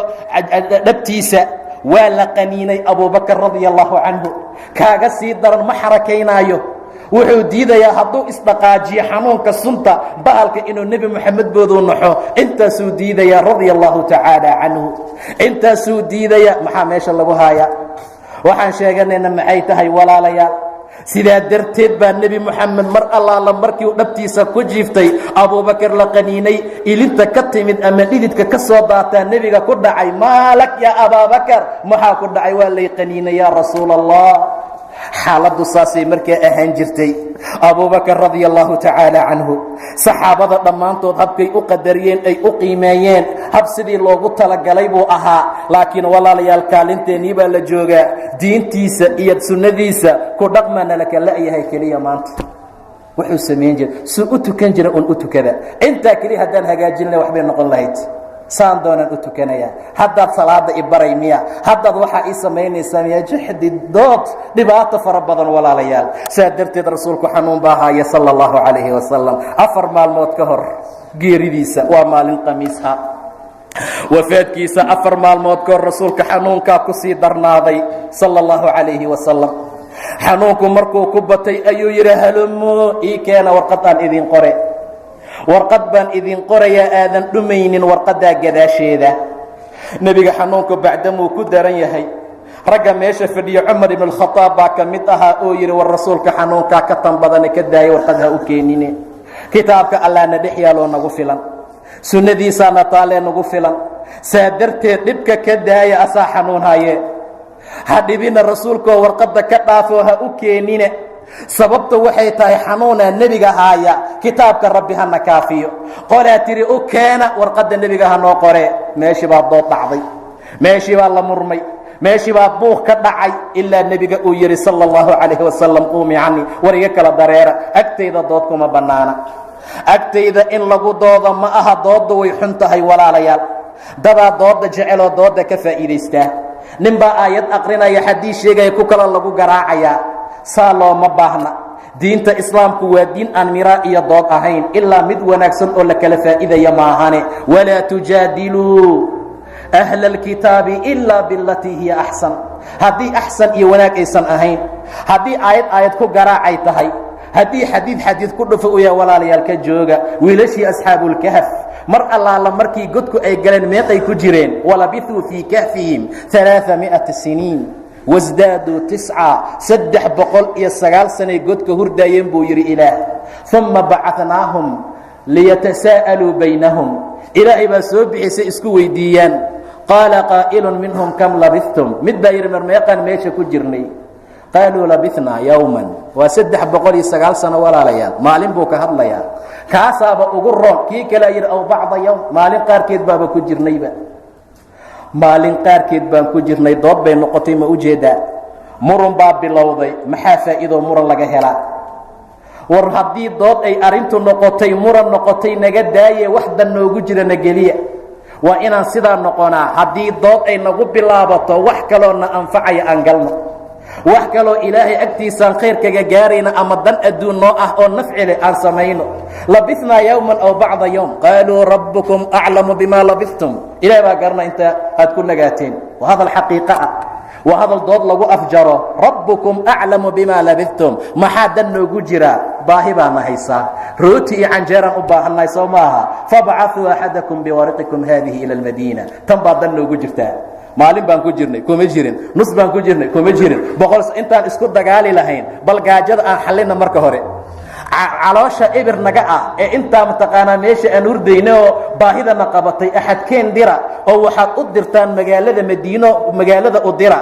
D: dhabtiisa. Waa la qaniinay Abubakar radia allahu canhu. Kaaga sii daran, ma xarakaynaayo. Wuxuu diidayaa hadduu isdhaqaajiyo xanuunka sunta bahalka inuu Nebi Moxamed booduu naxo. Intaasuu diidayaa radia allahu tacaala canhu. Intaasuu diidaya. Maxaa meesha lagu haayaa? Waxaan sheeganayna maxay tahay, walaalayaal? Sidaa darteed baa Nebi Moxamed mar allaala markii uu dhabtiisa ku jiiftay, Abubakar la qaniinay, ilinta ka timid ama dhididka ka soo daataa nebiga ku dhacay. Maalak yaa Abaabakar? Maxaa ku dhacay? Waa lay qaniinay, yaa rasuul Allah. Xaaladdu saasay markaa ahaan jirtay. Abubakar radia allahu tacaala canhu, saxaabada dhammaantood habkay u qadariyeen, ay u qiimeeyeen, hab sidii loogu talagalay buu ahaa. Laakiin walaalayaal, kaalinteennii baa la joogaa. Diintiisa iyo sunnadiisa ku dhaqmana laka la'yahay keliya. Maanta wuxuu samayn jira, suu u tukan jira un u tukada. Intaa keliya haddaan hagaajin lahay, waxbay noqon lahayd. Saan doonaan u tukanayaa. Haddaad salaada i baray miya? Haddaad waxaa ii samaynaysaa miya? Jixdi, dood, dhibaato fara badan, walaalayaal. Saa darteed rasuulku xanuun baa haaya sala allahu calayhi wasalam. 4 maalmood ka hor geeridiisa, waa maalin khamiis ah, wafaadkiisa 4 maalmood ka hor, rasuulka xanuunkaa ku sii darnaaday sala allahu calayhi wasalam. Xanuunku markuu ku batay ayuu yidhi: "Halumo, ii keena warqad aan idin qore. Warqad baan idin qorayaa aadan dhumaynin warqaddaa gadaasheeda." Nebiga xanuunku bacdamuu ku daran yahay, ragga meesha fadhiya Cumar ibn Alkhadaab baa ka mid ahaa oo yidhi: "War rasuulka xanuunkaa ka tan badane, ka daaya, warqad ha u keenine. Kitaabka Allahna dhex yaaloo nagu filan, sunnadiisaana taalee nagu filan. Saa darteed dhibka ka daaya, asaa xanuun haye. Ha dhibina rasuulkaoo warqadda ka dhaafoo ha u keenine. Sababta waxay tahay xanuunaa nebiga haaya, kitaabka Rabbi hana kaafiyo." Qolaa tidhi: "U keena warqadda, nebiga ha noo qore." Meeshii baa dood dhacday, meeshii baa la murmay, meeshii baa buuq ka dhacay, ilaa nebiga uu yidhi sala allahu calayhi wasalam: "Quumi cani, war iga kala dareera. Agtayda dood kuma bannaana, agtayda in lagu doodo ma aha." Dooddu way xun tahay, walaalayaal. Dadaa dooda jeceloo dooda ka faa'iidaystaa. Nin baa aayad aqrinaya, xadiis sheegaya, ku kala lagu garaacayaa. Saa looma baahna. Diinta Islaamku waa diin aan miraa iyo dood ahayn, ilaa mid wanaagsan oo la kala faa'iidaya maahane. Walaa tujaadiluu ahla alkitaabi ilaa bilatii hiya axsan. Haddii axsan iyo wanaag aysan ahayn, haddii aayad aayad ku garaacay tahay, haddii xadiid xadiid ku dhufo u yahay, walaalayaal, ka jooga. Wiilashii asxaabulkahf, mar allaala markii godku ay galeen, meeqay ku jireen? Walabithuu fii kahfihim alaaami'ata siniin wasdaaduu tisca. 309 sanay godka hurdaayeen buu yidhi Ilaah. Uma bacanaahum liyatasaa'aluu baynahum. Ilaahay baa soo bixisay isku weydiiyaan. Qaala qaa'ilu minhum kam labistum? Mid baa yidhi, marmeeqaan meesha ku jirnay? Qaaluu labithnaa yowman. Waa 309 sano, walaalayaal, maalin buu ka hadlayaa, kaasaaba ugu roon. Kii kalea yidhi, aw bacda yowm, maalin qaarkeed baaba ku jirnayba, maalin qaarkeed baan ku jirnay. Dood bay noqotay, ma ujeedaa? Murun baa bilowday. Maxaa faa'iidoo muran laga helaa? War haddii dood ay arrintu noqotay, muran noqotay, naga daaye, wax dan noogu jira na geliya. Waa inaan sidaa noqonaa. Haddii dood ay nagu bilaabato, wax kaloo na anfacaya aan galno, wax kaloo Ilaahay agtiisaan khayr kaga gaarayna ama dan adduun noo ah oo nafci leh aan samayno. Labithnaa yowman aw bacda yowm. Qaaluu rabbukum aclamu bima labistum. Ilahay baa garana inta aad ku nagaateen. Waa hadal xaqiiqo ah, waa hadal dood lagu afjaro. Rabbukum aclamu bima labistum. Maxaa dan noogu jiraa? Baahi baana haysaa, rooti iyo canjeeraan u baahannahay, soo maaha? Fabcaثuu axadakum biwariqikum haadihi ila almadiina. Tan baa dan noogu jirtaa. Maalin baan ku jirnay, kuma jirin. Nus baan ku jirnay, kuma jirin. Boqol intaan isku dagaali lahayn, bal gaajada aan xallina marka hore. Caloosha ibir naga ah ee intaa mataqaanaa meesha aan hurdayna oo baahidana qabatay, axadkeen dira oo waxaad u dirtaan magaalada Madiino, magaalada u dira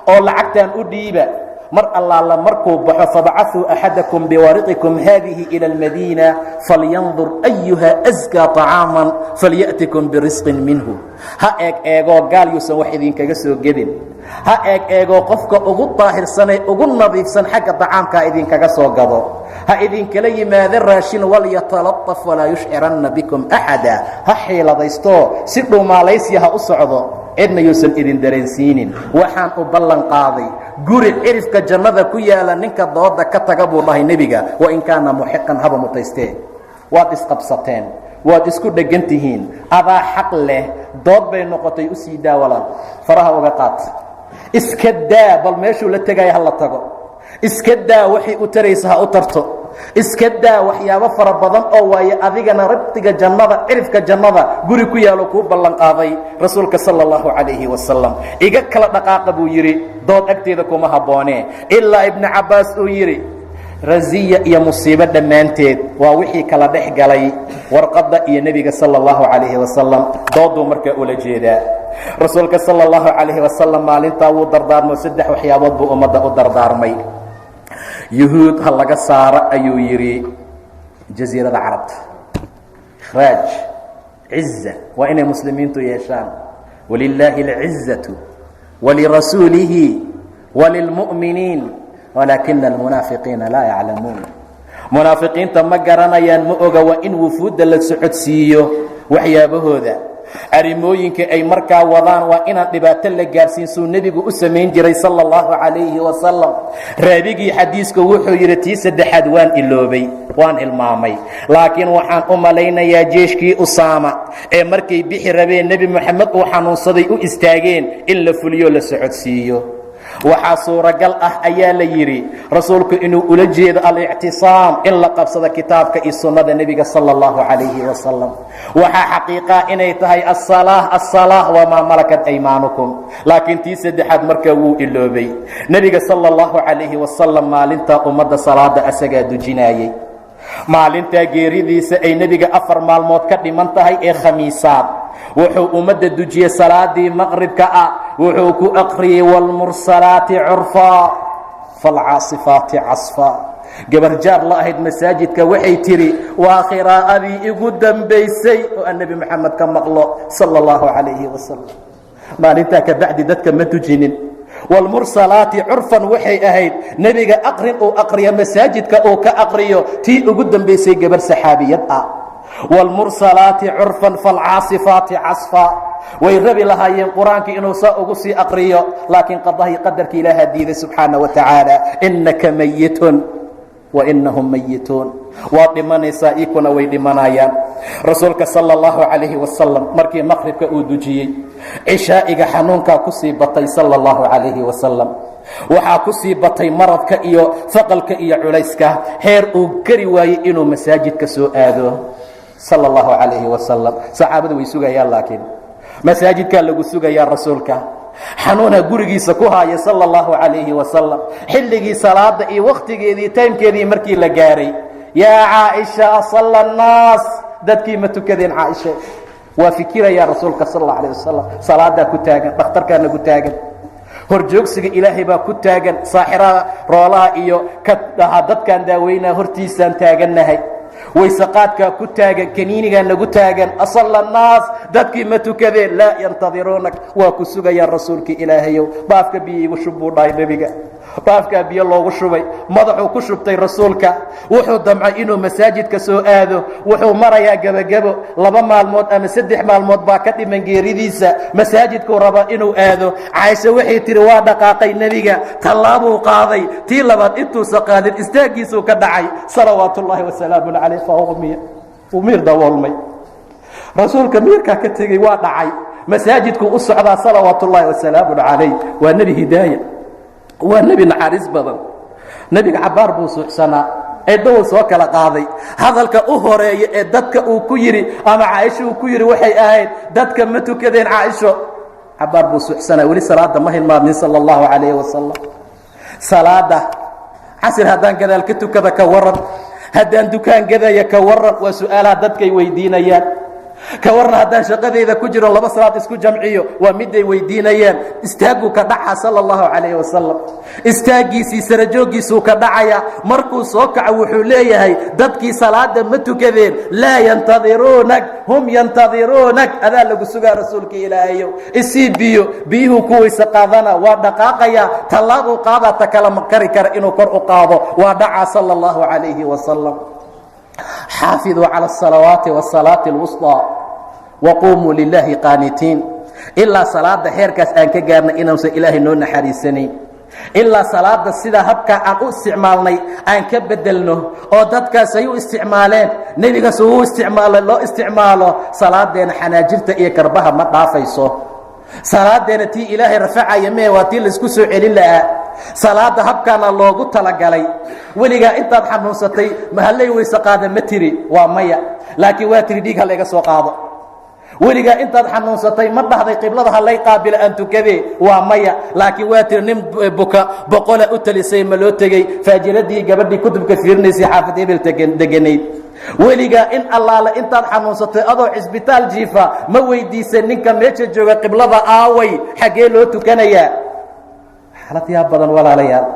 D: oo lacagtaan u dhiiba. Mar allaala markuu baxo, fabcaثuu axadakum biwariqikum haadihi ilى اlmadiina falyandur ayuha askaa طacaaman falyأtikum birisqin minhu. Ha eeg eegoo gaal yuusan wax idinkaga soo gedin. Ha eeg eegoo qofka ugu daahirsanee ugu nadiifsan xagga dacaamkaa idinkaga soo gado, ha idinkala yimaado raashin. Walyatalaطaf walaa yushciranna bikum axada. Ha xiiladaysto, si dhuumaalaysiya ha u socdo, cidna yuusan idin dareensiinin. Waxaan u ballan qaaday guri cirifka jannada ku yaala ninka dooda ka taga, buu dhahay nebiga. Wain kaana muxiqan, haba mutaystee. Waad isqabsateen, waad isku dheggan tihiin, adaa xaq leh, dood bay noqotay. U sii daa, walaal, faraha uga qaat, iska daa. Bal meeshuu la tegaya ha la tago, iska daa. Waxay u taraysa ha u tarto, iska daa. Waxyaabo fara badan oo waaye adigana rabtiga jannada, cirifka jannada guri ku yaalo kuu ballan qaaday rasuulka sala allahu calayhi wasalam. Iga kala dhaqaaqa, buu yidhi, dood agteeda kuma habboonee. Ilaa Ibnu Cabbaas uu yidhi, raziya iyo musiibo dhammaanteed waa wixii kala dhex galay warqadda iyo nebiga sala allahu calayhi wasalam. Dooduu markaa ula jeedaa. Rasuulka sala allahu calayhi wasalam maalintaa wuu dardaarmo. Saddex waxyaabood buu ummadda u dardaarmay. Yuhuud ha laga saaro, ayuu yidhi, jasiirada Carabta. Ikhraaj ciza waa inay muslimiintu yeeshaan. Walilaahi alcizatu walirasuulihi walilmu'miniin walaakina almunaafiqiina laa yaclamuun. Munaafiqiinta ma garanayaan, ma oga. Waa in wufuudda la socodsiiyo, waxyaabahooda, arrimooyinka ay markaa wadaan waa inaan dhibaato la gaarsiin, suu nebigu u samayn jiray sala allahu calayhi wasalam. Raabigii xadiisku wuxuu yidhi, tii saddexaad waan iloobay, waan hilmaamay, laakiin waxaan u malaynayaa jeeshkii Usaama ee markay bixi rabeen Nebi Moxamed uu xanuunsaday u istaageen in la fuliyo, la socodsiiyo. Waxaa suuragal ah, ayaa la yidhi, rasuulku inuu ula jeedo alictisaam, in la qabsado kitaabka iyo sunnada nebiga sala allahu calayhi wasalam. Waxaa xaqiiqaa inay tahay asalaah, asalaah wamaa malakat aymaanukum. Laakiin tii saddexaad markaa wuu iloobay. Nebiga sala allahu calayhi wasalam maalintaa ummadda salaada asagaa dujinaayey. Maalintaa geeridiisa ay nebiga 4 maalmood ka dhiman tahay ee khamiisaad, wuxuu ummadda dujiyey salaadii maqribka ah. Wuxuu ku aqriyey wاlmursalaati curfaa falcaasifaati casfaa. Gabar jaar la ahayd masaajidka waxay tidhi, waa qiraa'adii igu dambaysay oo aan Nebi Moxamed ka maqlo sala allahu calayhi wasalam. Maalintaa kabacdi dadka ma tujinin. Wاlmursalaati curfan waxay ahayd nebiga aqrin uu aqriyo masaajidka uu ka aqriyo tii ugu dambaysay gabar saxaabiyad ah. Wاlmursalaati curfan falcaasifaati casfa. Way rabi lahaayeen Qur-aankii inuu saa ugu sii aqriyo, laakiin qadahii qadarka Ilaaha diiday subxaana wa tacaala. Inaka mayitun wainahum mayituun. Waad dhimanaysaa, ikuna way dhimanayaan. Rasuulka sala allahu calayhi wasalam markii maqribka uu dujiyey, cishaa'iga xanuunkaa ku sii batay sala allahu calayhi wasalam. Waxaa ku sii batay maradka iyo faqalka iyo culayska, heer uu kari waayey inuu masaajidka soo aado sala allahu calayhi wasalam. Saxaabadu way sugayaan, laakiin masaajidkaa lagu sugayaa. Rasuulka xanuunha gurigiisa ku haaya sala allahu calayhi wasalam. Xilligii salaada iyo wakhtigeedii, taymkeedii markii la gaaray, yaa Caaisha, asalla annaas? Dadkii ma tukadeen, Caaisha? Waa fikirayaa rasuulka sal alla alayh wasalam. Salaadaa ku taagan, dhakhtarkaana ku taagan, horjoogsiga Ilaahay baa ku taagan, saaxiraha roolaha iyo ka dhaha dadkaan daaweynaa hortiisaan taagannahay, waysaqaadkaa ku taagan, kaniinigaa nagu taagan. Asalla annaas, dadkii ma tukadeen? Laa yantadiruunak, waa ku sugayaan rasuulkii Ilaahayow. Baafka biyo iigu shub, buu dhahay nebiga. Baafkaa biyo loogu shubay, madaxuu ku shubtay rasuulka. Wuxuu damcay inuu masaajidka soo aado. Wuxuu marayaa gebagebo, 2 maalmood ama 3 maalmood baa ka dhiman geeridiisa. Masaajidkuu rabaa inuu aado. Caaisha waxay tihi, waa dhaqaaqay nebiga, tallaabuu qaaday, tii labaad intuusa qaadin istaaggiisuu ka dhacay, salawaatu ullaahi wasalaamun calayh. Faumiya, uu miir daboolmay rasuulka, miirkaa ka tegey, waa dhacay. Masaajidkuu u socdaa, salawaatu ullaahi wasalaamun calayh. Waa nebi hidaaya, waa nebi naxariis badan. Nebiga cabaar buu suuxsanaa, eeddawu soo kala qaaday. Hadalka u horeeya ee dadka uu ku yidhi ama Caaisho uu ku yidhi waxay ahayd, dadka ma tukadeen? Caaisho, cabaar buu suuxsanaa, weli salaada ma hilmaamin, sala allahu calayhi wasalam. Salaada casir haddaan gadaal ka tukada ka waran? Haddaan dukaan gadaya ka waran? Waa su-aalaha dadkay weydiinayaan. Ka warran haddaan shaqadeyda ku jiro laba salaad isku jamciyo? Waa miday weydiinayaan. Istaagguu ka dhaca, sala allahu calayhi wasalam. Istaaggiisii, sarajooggiisuu ka dhacaya. Markuu soo kaco wuxuu leeyahay, dadkii salaada ma tukadeen? Laa yantadiruunak, hum yantadiruunak, adaa lagu sugaa rasuulka Ilaahayow. Isii biyo. Biyuhuu ku weyse qaadana, waa dhaqaaqaya, tallaabuu qaadaa, ta kala ma kari kara inuu kor u qaado, waa dhacaa, sala allahu calayhi wasalam. Xaafiduu cala asalawaati wasalaati alwusطى waquumuu lilaahi qaanitiin. Ilaa salaada heerkaas aan ka gaarnay inuusan Ilaahay noo naxariisanayn, ilaa salaada sida habkaa aan u isticmaalnay aan ka bedelno oo dadkaas ay u isticmaaleen, nebigaas uu isticmaalay loo isticmaalo, salaadeena xanaajirta iyo karbaha ma dhaafayso. Salaadeena tii Ilaahay rafacaya mee, waa tii laisku soo celin lahaa. Salaada habkaana loogu talagalay. Weligaa intaad xanuunsatay mahallay weyse qaada ma tiri? Waa maya. Laakiin waa tiri, dhiig ha layga soo qaado. Weligaa intaad xanuunsatay ma dhahday, qiblada ha lay qaabila aan tukadee? Waa maya. Laakiin waa tiri, nin buka boqola u talisay ma loo tegey, faajiradii gabadhii kutubka fiirinaysay xaafad hebel deganayd. Weligaa in allaale intaad xanuunsatay adoo cisbitaal jiifa ma weydiisan ninka meesha jooga, qiblada aaway, xaggee loo tukanayaa? Xaalad yaa badan, walaalayaal.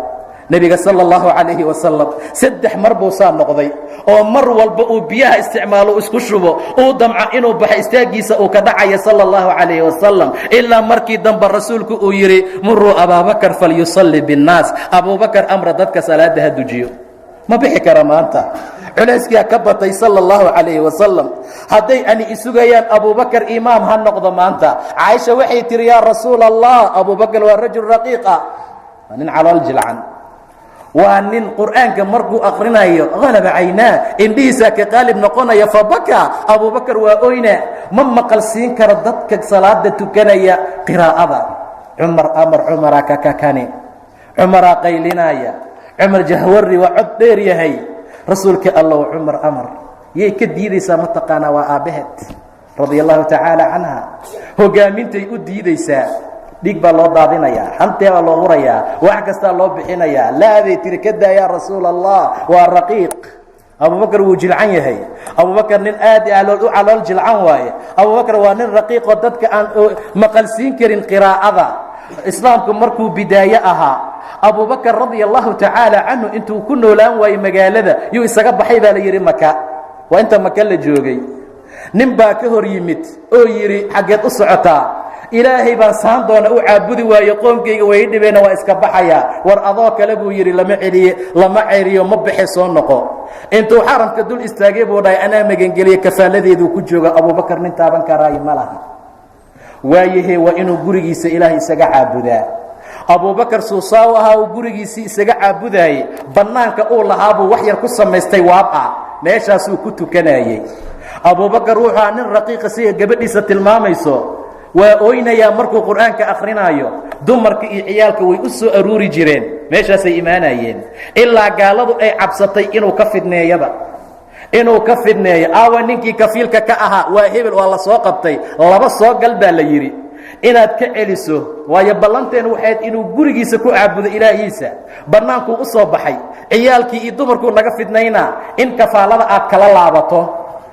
D: Nebiga sala allahu calayhi wasalam saddex mar buu saa noqday, oo mar walba uu biyaha isticmaalo, isku shubo, uu damco inuu baxo, istaaggiisa uu ka dhacaya, sala allahu calayhi wasalam, ilaa markii dambe rasuulku uu yidhi, muruu Abaabakar falyusalli binnaas. Abuubakar amra, dadka salaada ha dujiyo, ma bixi kara maanta, culayskaa ka batay, sala allahu calayhi wasalam. Hadday ani isugayaan, Abuubakar imaam ha noqdo maanta. Caaisha waxay tihi, yaa rasuul Allah, Abuubakar waa rajul raqiiqa, waa nin calool jilcan, waa nin qur'aanka markuu akrinayo halaba caynaa, indhihiisaa ka qaalib noqonaya, fabaka. Abubakar waa oyna, ma maqal siin karo dadka salaada tukanaya qiraa'ada. Cumar amar, cumaraa kakakani, cumaraa qaylinaya, Cumar jahwari waa cod dheer yahay. Rasuulka Allow, Cumar amar. Yay ka diidaysaa? Ma taqaanaa? Waa aabbaheed, radia allahu tacaala canha. Hogaamintay u diidaysaa. Dhiig baa loo daadinayaa, hantee baa loo hurayaa, wax kastaa loo bixinayaa. Laabay tiri, ka daa yaa rasuul Allah, waa raqiiq Abubakar, wuu jilcan yahay. Abubakar nin aad u calool jilcan waaye. Abubakar waa nin raqiiqoo dadka aan maqalsiin karin qiraa'ada. Islaamku markuu bidaaye ahaa, Abubakar radia allahu tacaala canhu intuu ku noolaan waayey magaalada yuu isaga baxay, baa la yidhi. Maka waa inta Maka la joogay. Nin baa ka hor yimid oo yidhi, xaggeed u socotaa? Ilaahay baan saan doona u caabudi waaye, qoomkayga way dhibeena, waa iska baxayaa. War adoo kale, buu yidhi, lama celiye, lama ceriyo, ma baxe, soo noqo. Intuu xaramka dul istaagay buu dhahay, anaa magangeliye, kafaaladeeduu ku jooga. Abubakar nin taaban karaayo ma laha. Waayahe, waa inuu gurigiisa Ilaahay isaga caabudaa. Abubakar suusaaw ahaa, uu gurigiisii isaga caabudaayey. Bannaanka uu lahaabuu wax yar ku samaystay, waab ah, meeshaasuu ku tukanayey. Abubakar wuxuu ahaa nin raqiiqa, sida gabadhiisa tilmaamayso. Waa oynayaa markuu qur'aanka akrinaayo. Dumarka iyo ciyaalka way u soo aruuri jireen, meeshaasay imaanayeen, ilaa gaaladu ay cabsatay inuu ka fidneeyaba, inuu ka fidneeyo. Aawa ninkii kafiilka ka ahaa? Waa hebel, waa la soo qabtay. Laba soo gal baa la yidhi, inaad ka celiso waayo. Ballanteen waxayd inuu gurigiisa ku caabudo ilaahiisa. Bannaankuu u soo baxay, ciyaalkii iyo dumarkuu naga fidnaynaa, in kafaalada aad kala laabato.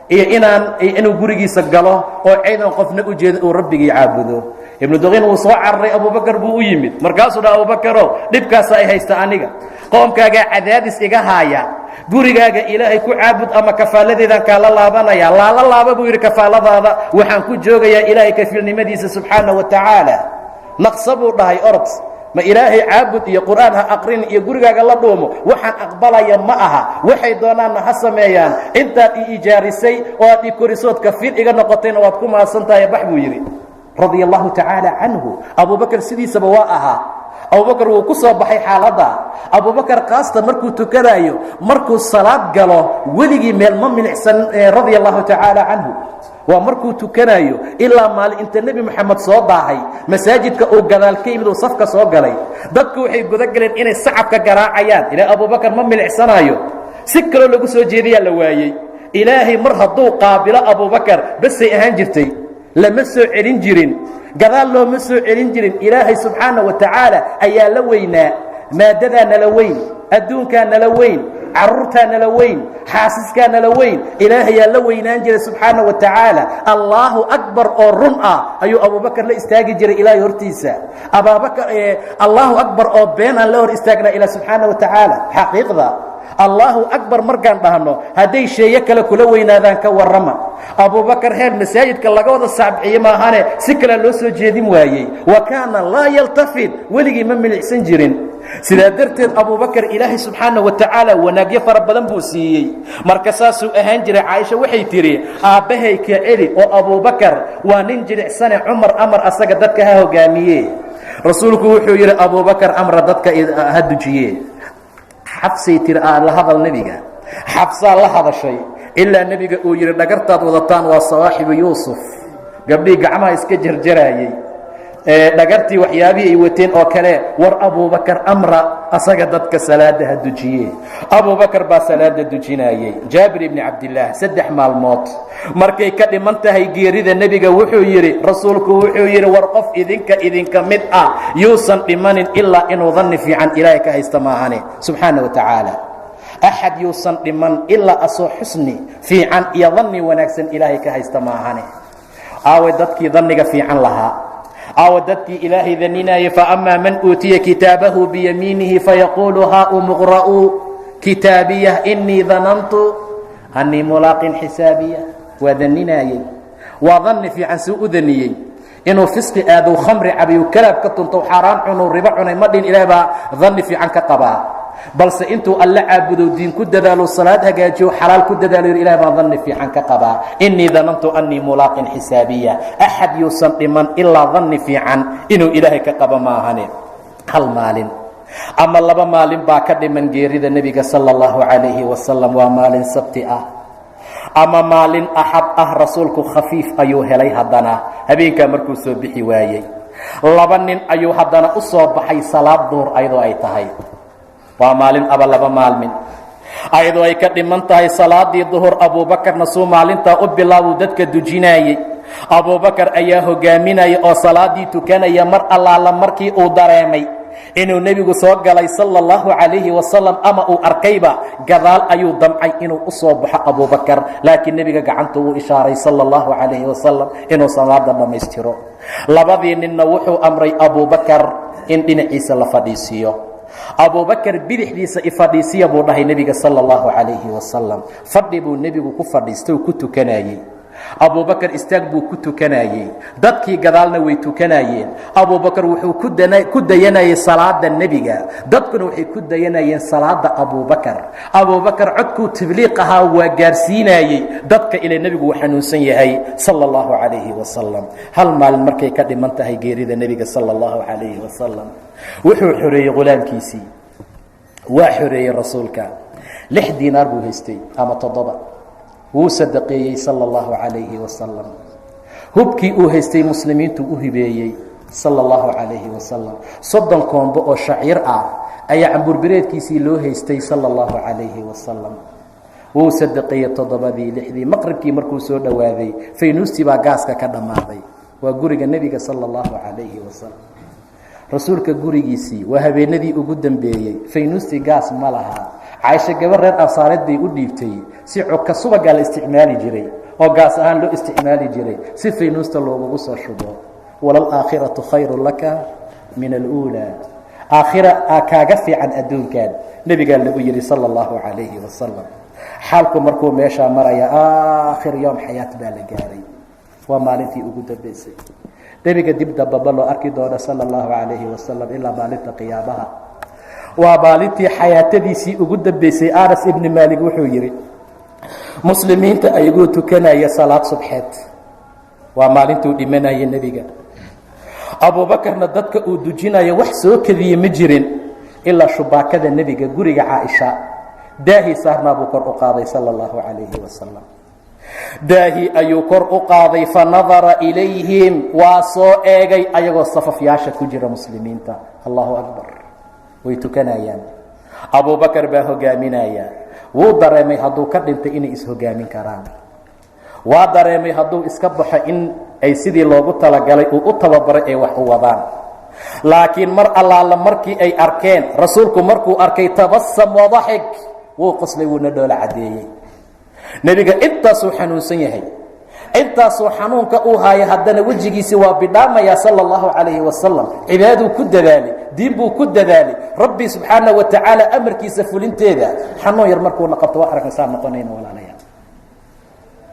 D: Iyo inaan inuu gurigiisa galo oo ciidan qofna u jeeda uu rabbigii caabudo. Ibnu Duqiin wuu soo cararay, Abubakar buu u yimid. Markaasuu dha: "Abubakarow, dhibkaasa ay haysta aniga, qoomkaagaa cadaadis iga haaya. Gurigaaga Ilaahay ku caabud ama kafaaladeedaan kaala laabanaya." "Laala laaba," buu yidhi, "kafaaladaada. Waxaan ku joogayaa Ilaahay kafiilnimadiisa subxaana wa tacaala." "Naqsa," buu dhahay, "orod. Ma Ilaahay caabud iyo Qur'aan ha aqrin iyo gurigaaga la dhuumo? Waxaan aqbalaya ma aha. Waxay doonaanna ha sameeyaan. Intaad i ijaarisay oo aad i korisood kafiil iga noqotayna waad ku mahadsan tahay. Bax," buu yidhi, radia allahu tacaala canhu. Abubakar sidiisaba waa ahaa. Abubakar wuu ku soo baxay xaaladda. Abubakar kaasta markuu tukanaayo, markuu salaad galo, weligii meel ma milicsan, radia allahu tacaala canhu. Waa markuu tukanaayo, ilaa maalin inta Nebi Moxamed soo daahay, masaajidka uu gadaal ka yimid, uu safka soo galay, dadku waxay guda galeen inay sacabka garaacayaan. Ilaa Abubakar ma milicsanaayo, si kaloo lagu soo jeediyaa la waayey. Ilaahay mar hadduu qaabilo Abubakar, basay ahaan jirtay, lama soo celin jirin, gadaal looma soo celin jirin. Ilaahay subxaana wa tacaala ayaa la weynaa. Maadadaa nala weyn, adduunkaa nala weyn, carruurtaa nala weyn, xaasiskaa nala weyn. Ilaahayaa la weynaan jiray subxaana wa tacaala. Allaahu akbar oo run ah ayuu Abubakar la istaagi jiray Ilaahay hortiisa. Abaabakar allaahu akbar oo been aan la hor istaagnaa ilaa subxaana wa tacaala. Xaqiiqda allaahu akbar markaan dhahno, hadday sheeye kale kula weynaadaan, ka warrama? Abubakar heer masaajidka laga wada saabciye maahane, si kalea loo soo jeedin waayey. Wa kaana laa yaltafit, weligii ma milicsan jirin. Sidaa darteed Abubakar Ilaahay subxaana wa tacaala wanaagyo fara badan buu siiyey. Marka saasuu ahaan jiray. Caaisha waxay tidhi: "Aabbahay ka celi oo Abubakar waa nin jilicsane, Cumar amar, asaga dadka ha hogaamiye." Rasuulku wuxuu yidhi: "Abubakar amra, dadka ha dujiye." Xafsay tiri: "La hadal nebiga." Xafsaa la hadashay, ilaa nebiga uu yidhi: "Dhagartaad wadataan waa sawaaxibu Yuusuf." Gabdhihii gacmaha iska jarjaraayey, dhagartii waxyaabihii ay wateen oo kale. "War Abubakar amra, asaga dadka salaada ha dujiye." Abubakar baa salaada dujinayey. Jaabir ibni Cabdillaah, 3 maalmood markay ka dhiman tahay geerida nebiga, wuxuu yidhi: "Rasuulku wuxuu yidhi, war qof idinka idinka mid ah yuusan dhimanin ilaa inuu danni fiican Ilaahay ka haysta maahane subxaana wa tacaala. Axad yuusan dhiman ilaa asoo xusni fiican iyo danni wanaagsan Ilaahay ka haysta maahane." Aaway dadkii danniga fiican lahaa? Aawa dadkii Ilaahay daninayay? Faأma man uutiya kitaabahu biyamiinihi fayaquulu haa'um iqra'uu kitaabiyah inii danantu annii mulaaqin xisaabiya. Waa daninaayey, waa danni fiican. Suu u daniyey inuu fisqi aadow, khamri cabayu, kalaab ka tuntow, xaaraan cunow, ribo cunay, ma dhin. Ilaah baa danni fiican ka qabaa, balse intuu Alle caabudo, diin ku dadaalo, salaad hagaajiyo, xalaal ku dadaalo, yidhi: "Ilah baan danni fiican ka qabaa, inii danantu annii mulaaqin xisaabiya." Axad yuusan dhiman ilaa danni fiican inuu Ilaahay ka qabo maahane. Hal maalin ama 2 maalin baa ka dhiman geerida nebiga sala allahu calayhi wasalam. Waa maalin Sabti ah ama maalin Axad ah. Rasuulku khafiif ayuu helay haddana habeenkaa markuu soo bixi waayey. Laba nin ayuu haddana u soo baxay salaad duhur ayadoo ay tahay. Waa maalin aba 2 maalmin ayadoo ay ka dhiman tahay salaadii duhur. Abuubakarna suu maalintaa u bilaabuu dadka dujinaayey. Abuubakar ayaa hogaaminaya oo salaadii tukanaya. Mar allaala markii uu dareemay inuu nebigu soo galay sala allahu calayhi wasalam ama uu arkayba, gadaal ayuu damcay inuu u soo baxo Abuubakar, laakiin nebiga gacanta uu ishaaray sala allahu calayhi wasalam inuu salaada dhammaystiro. Labadii ninna wuxuu amray Abuubakar in dhinaciisa la fadhiisiiyo. "Abuubakar bidixdiisa ifadhiisiya," buu dhahay nebiga sala allahu calayhi wasalam. Fadhi buu nebigu ku fadhiistay oo ku tukanayey. Abuubakar istaag buu ku tukanayey, dadkii gadaalna way tukanayeen. Abuubakar wuxuu ku dayanayay salaada nebiga, dadkuna waxay ku dayanayeen salaada Abuubakar. Abuubakar codkuu tabliiq ahaa waa gaarsiinayey dadka, ilaa nebigu uu xanuunsan yahay sala allahu calayhi wasalam. Hal maalin markay ka dhiman tahay geerida nebiga sala allahu calayhi wasalam, wuxuu xoreeyey ghulaamkiisii. Waa xoreeyey rasuulka. 6 diinaar buu haystay ama 7, wuu sadaqeeyey sala allahu calayhi wasalam. Hubkii uu haystay muslimiintu u hibeeyey sala allahu calayhi wasalam. 30 koombo oo shaciir ah ayaa cambuurbireedkiisii loo haystay sala allahu calayhi wasalam. Wuu sadaqeeyey toddobadii, lixdii. Maqribkii markuu soo dhowaaday, faynuustii baa gaaska ka dhammaaday. Waa guriga nebiga sala allahu calayhi wasalam, rasuulka gurigiisii, waa habeenadii ugu dambeeyey. Faynuustii gaas ma laha. Caaisho gabar reer Ansaareed bay u dhiibtay. Si coka subagaa la isticmaali jiray oo gaas ahaan loo isticmaali jiray si faynuusta loogugu soo shubo. Walalaakhiratu khayru laka min aluulaa, aakhira aa kaaga fiican adduunkan, nebigaa lagu yidhi sala allahu calayhi wasalam. Xaalku markuu meeshaa maraya, aakhir yowm xayaat baa la gaaray, waa maalintii ugu dambaysay. Nebiga dib dambaba loo arki doono sala allahu calayhi wasalam ilaa maalinta qiyaamaha. Waa maalintii xayaatadiisii ugu dambaysay. Anas ibni Maalik wuxuu yidhi, muslimiinta ayagoo tukanaya salaad subxeed, waa maalintuu dhimanaya nebiga, Abuubakarna dadka uu dujinayo, wax soo kadiye ma jirin ilaa shubaakada nebiga guriga Caaisha daahii saarnaa buu kor u qaaday sala allahu calayhi wasalam. Daahi ayuu kor u qaaday, fanadara ilayhim, waa soo eegay ayagoo safafyaasha ku jira muslimiinta. Allahu akbar, way tukanayaan, Abubakar baa hogaaminaya. Wuu dareemay hadduu ka dhintay inay is-hogaamin karaan. Waa dareemay hadduu iska baxo in ay sidii loogu talagalay uu u tababaray ay wax u wadaan. Laakiin mar allaala markii ay arkeen rasuulku, markuu arkay, tabasam wadaxik, wuu qoslay, wuuna dhoola caddeeyey. Nebiga intaasuu xanuunsan yahay, intaasuu xanuunka uu haayo, haddana wejigiisi waa bidhaamayaa sala allahu calayhi wasalam. Cibaaduu ku dadaalay, diin buu ku dadaalay, Rabbi subxaana wa tacaala amarkiisa fulinteeda. Xanuun yar markuuna qabto, waa aragna saa noqonayna, walaalayaal,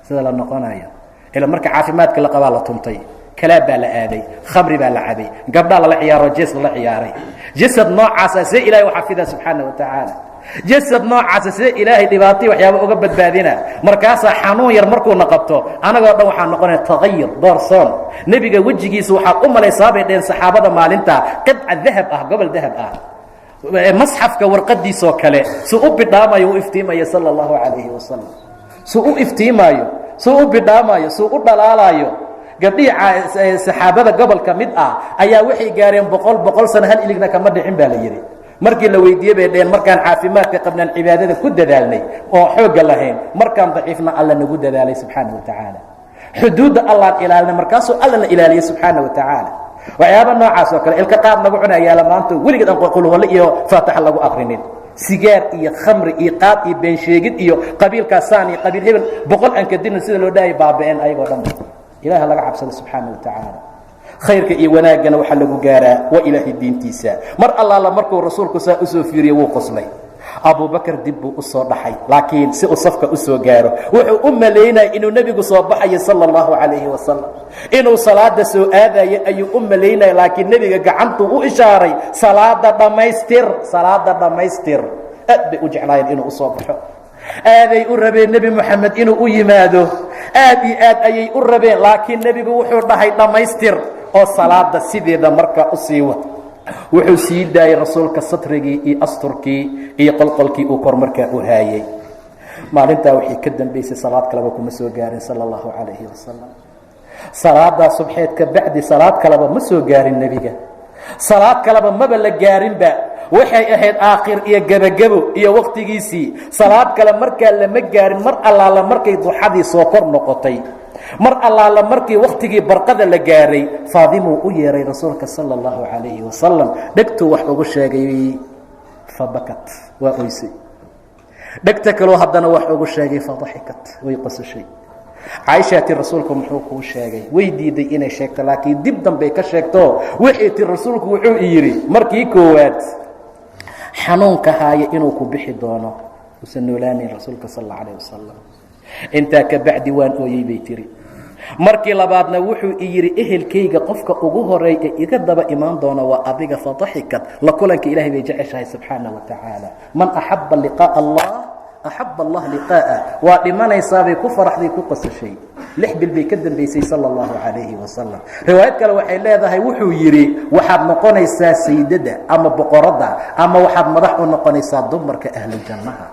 D: sida la noqonayo. Ila marka caafimaadka la qabaa la tuntay, kalaab baa la aaday, khamri baa la cabay, gabdhaa lala ciyaaro, jees lala ciyaaray. Jasad noocaasa see Ilahay u xafidaa subxaana wa tacaala? Jasad noocaasa see Ilaahay dhibaatay waxyaaba uga badbaadina? Markaasaa xanuun yar markuuna qabto, anagoo dhan waxaa noqonaya tagayur doorsoon. Nebiga wejigiisa waxaad u malaysaa, bay dheheen saxaabada maalinta, qidca dahab ah, gobol dahab ah, masxafka warqadiisoo kale, suu u bidhaamayo, u iftiimaya sala allahu calayhi wasalam, suu u iftiimaayo, suu u bidhaamaayo, suu u dhalaalaayo. Gabdhihii saxaabada gobolka mid ah ayaa waxay gaareen 100 100 sano, hal iligna kama dhicin baa la yidhi. Markii la weydiiyey bay dheheen, markaan caafimaadka qabnaan cibaadada ku dadaalnay oo xoogga lahayn, markaan daciifna Alla nagu dadaalay subxaana wa tacaala. Xuduudda Allaan ilaalinay, markaasuu Allana ilaaliyey subxaana wa tacaala. Waxyaaba noocaas oo kale, ilka qaad lagu cunayaala maanta, weligeed aan qulhuwalle iyo faataxa lagu akrinin, sigaar iyo khamri iyo qaad iyo beensheegid iyo qabiilkaasaan iyo qabiil hebel 100 aan kadibna sida loo dhahaya baaba-een ayagoo dhan. Ilaha laga cabsado subxaana wa tacaala. Khayrka iyo wanaaggana waxaa lagu gaaraa waa Ilaahay diintiisa. Mar allaala markuu rasuulku saa usoo fiiriyey, wuu qoslay. Abubakar dib buu usoo dhaxay, laakiin si uu safka usoo gaaro. Wuxuu u malaynaya inuu nebigu soo baxayo sala allahu calayhi wasalam, inuu salaada soo aadayo ayuu u malaynaya. Laakiin nebiga gacantuu u ishaaray, salaada dhammaystir, salaada dhammaystir. Aad bay u jeclaayeen inuu usoo baxo, aaday u rabeen Nebi Moxamed inuu u yimaado, aad iyo aad ayay u rabeen. Laakiin nebigu wuxuu dhahay, dhammaystir oo salaada sideeda markaa u sii wad. Wuxuu sii daayey rasuulka satrigii iyo asturkii iyo qolqolkii uu kor markaa u haayey. Maalintaa waxay ka dambaysay salaad kaleba kuma soo gaarin sala allahu calayhi wasalam. Salaadaa subxeed ka bacdi salaad kaleba ma soo gaarin nebiga, salaad kaleba maba la gaarinba. Waxay ahayd aakhir iyo gebagebo iyo wakhtigiisii. Salaad kale markaa lama gaarin. Mar allaala markay duxadii soo kor noqotay, mar allaala markii wakhtigii barqada la gaaray, Faadimuu u yeeray rasuulka sala allahu calayhi wasalam. Dhegtuu wax ugu sheegay, fabakat, waa oysay. Dhegta kaloo haddana wax ugu sheegay, fadaxikat, way qosashay. Caaishaa ti, rasuulku muxuu kuu sheegay? Way diiday inay sheegto, laakiin dib dambay ka sheegto. Waxay ti, rasuulku wuxuu yidhi, markii koowaad xanuunka haaya inuu ku bixi doono, uusan noolaanayn rasuulka sal alla alayh wasalam. Intaa ka bacdi waan ooyey, bay tiri. Markii labaadna wuxuu i yidhi, ehelkayga qofka ugu horeey ee iga daba imaan doona waa adiga. Fadaxikat. La kulanka Ilahay bay jeceshahay subxaana wa tacaala. Man axaba liqaa'a Allah axab Allah liqaa'a. Waa dhimanaysaabay ku faraxday, ku qosashay. 6 bil bay ka dambaysay sala allahu calayhi wasalam. Riwaayad kale waxay leedahay, wuxuu yidhi, waxaad noqonaysaa saydada ama boqoradda ama waxaad madax u noqonaysaa dumarka ahlu jannaha.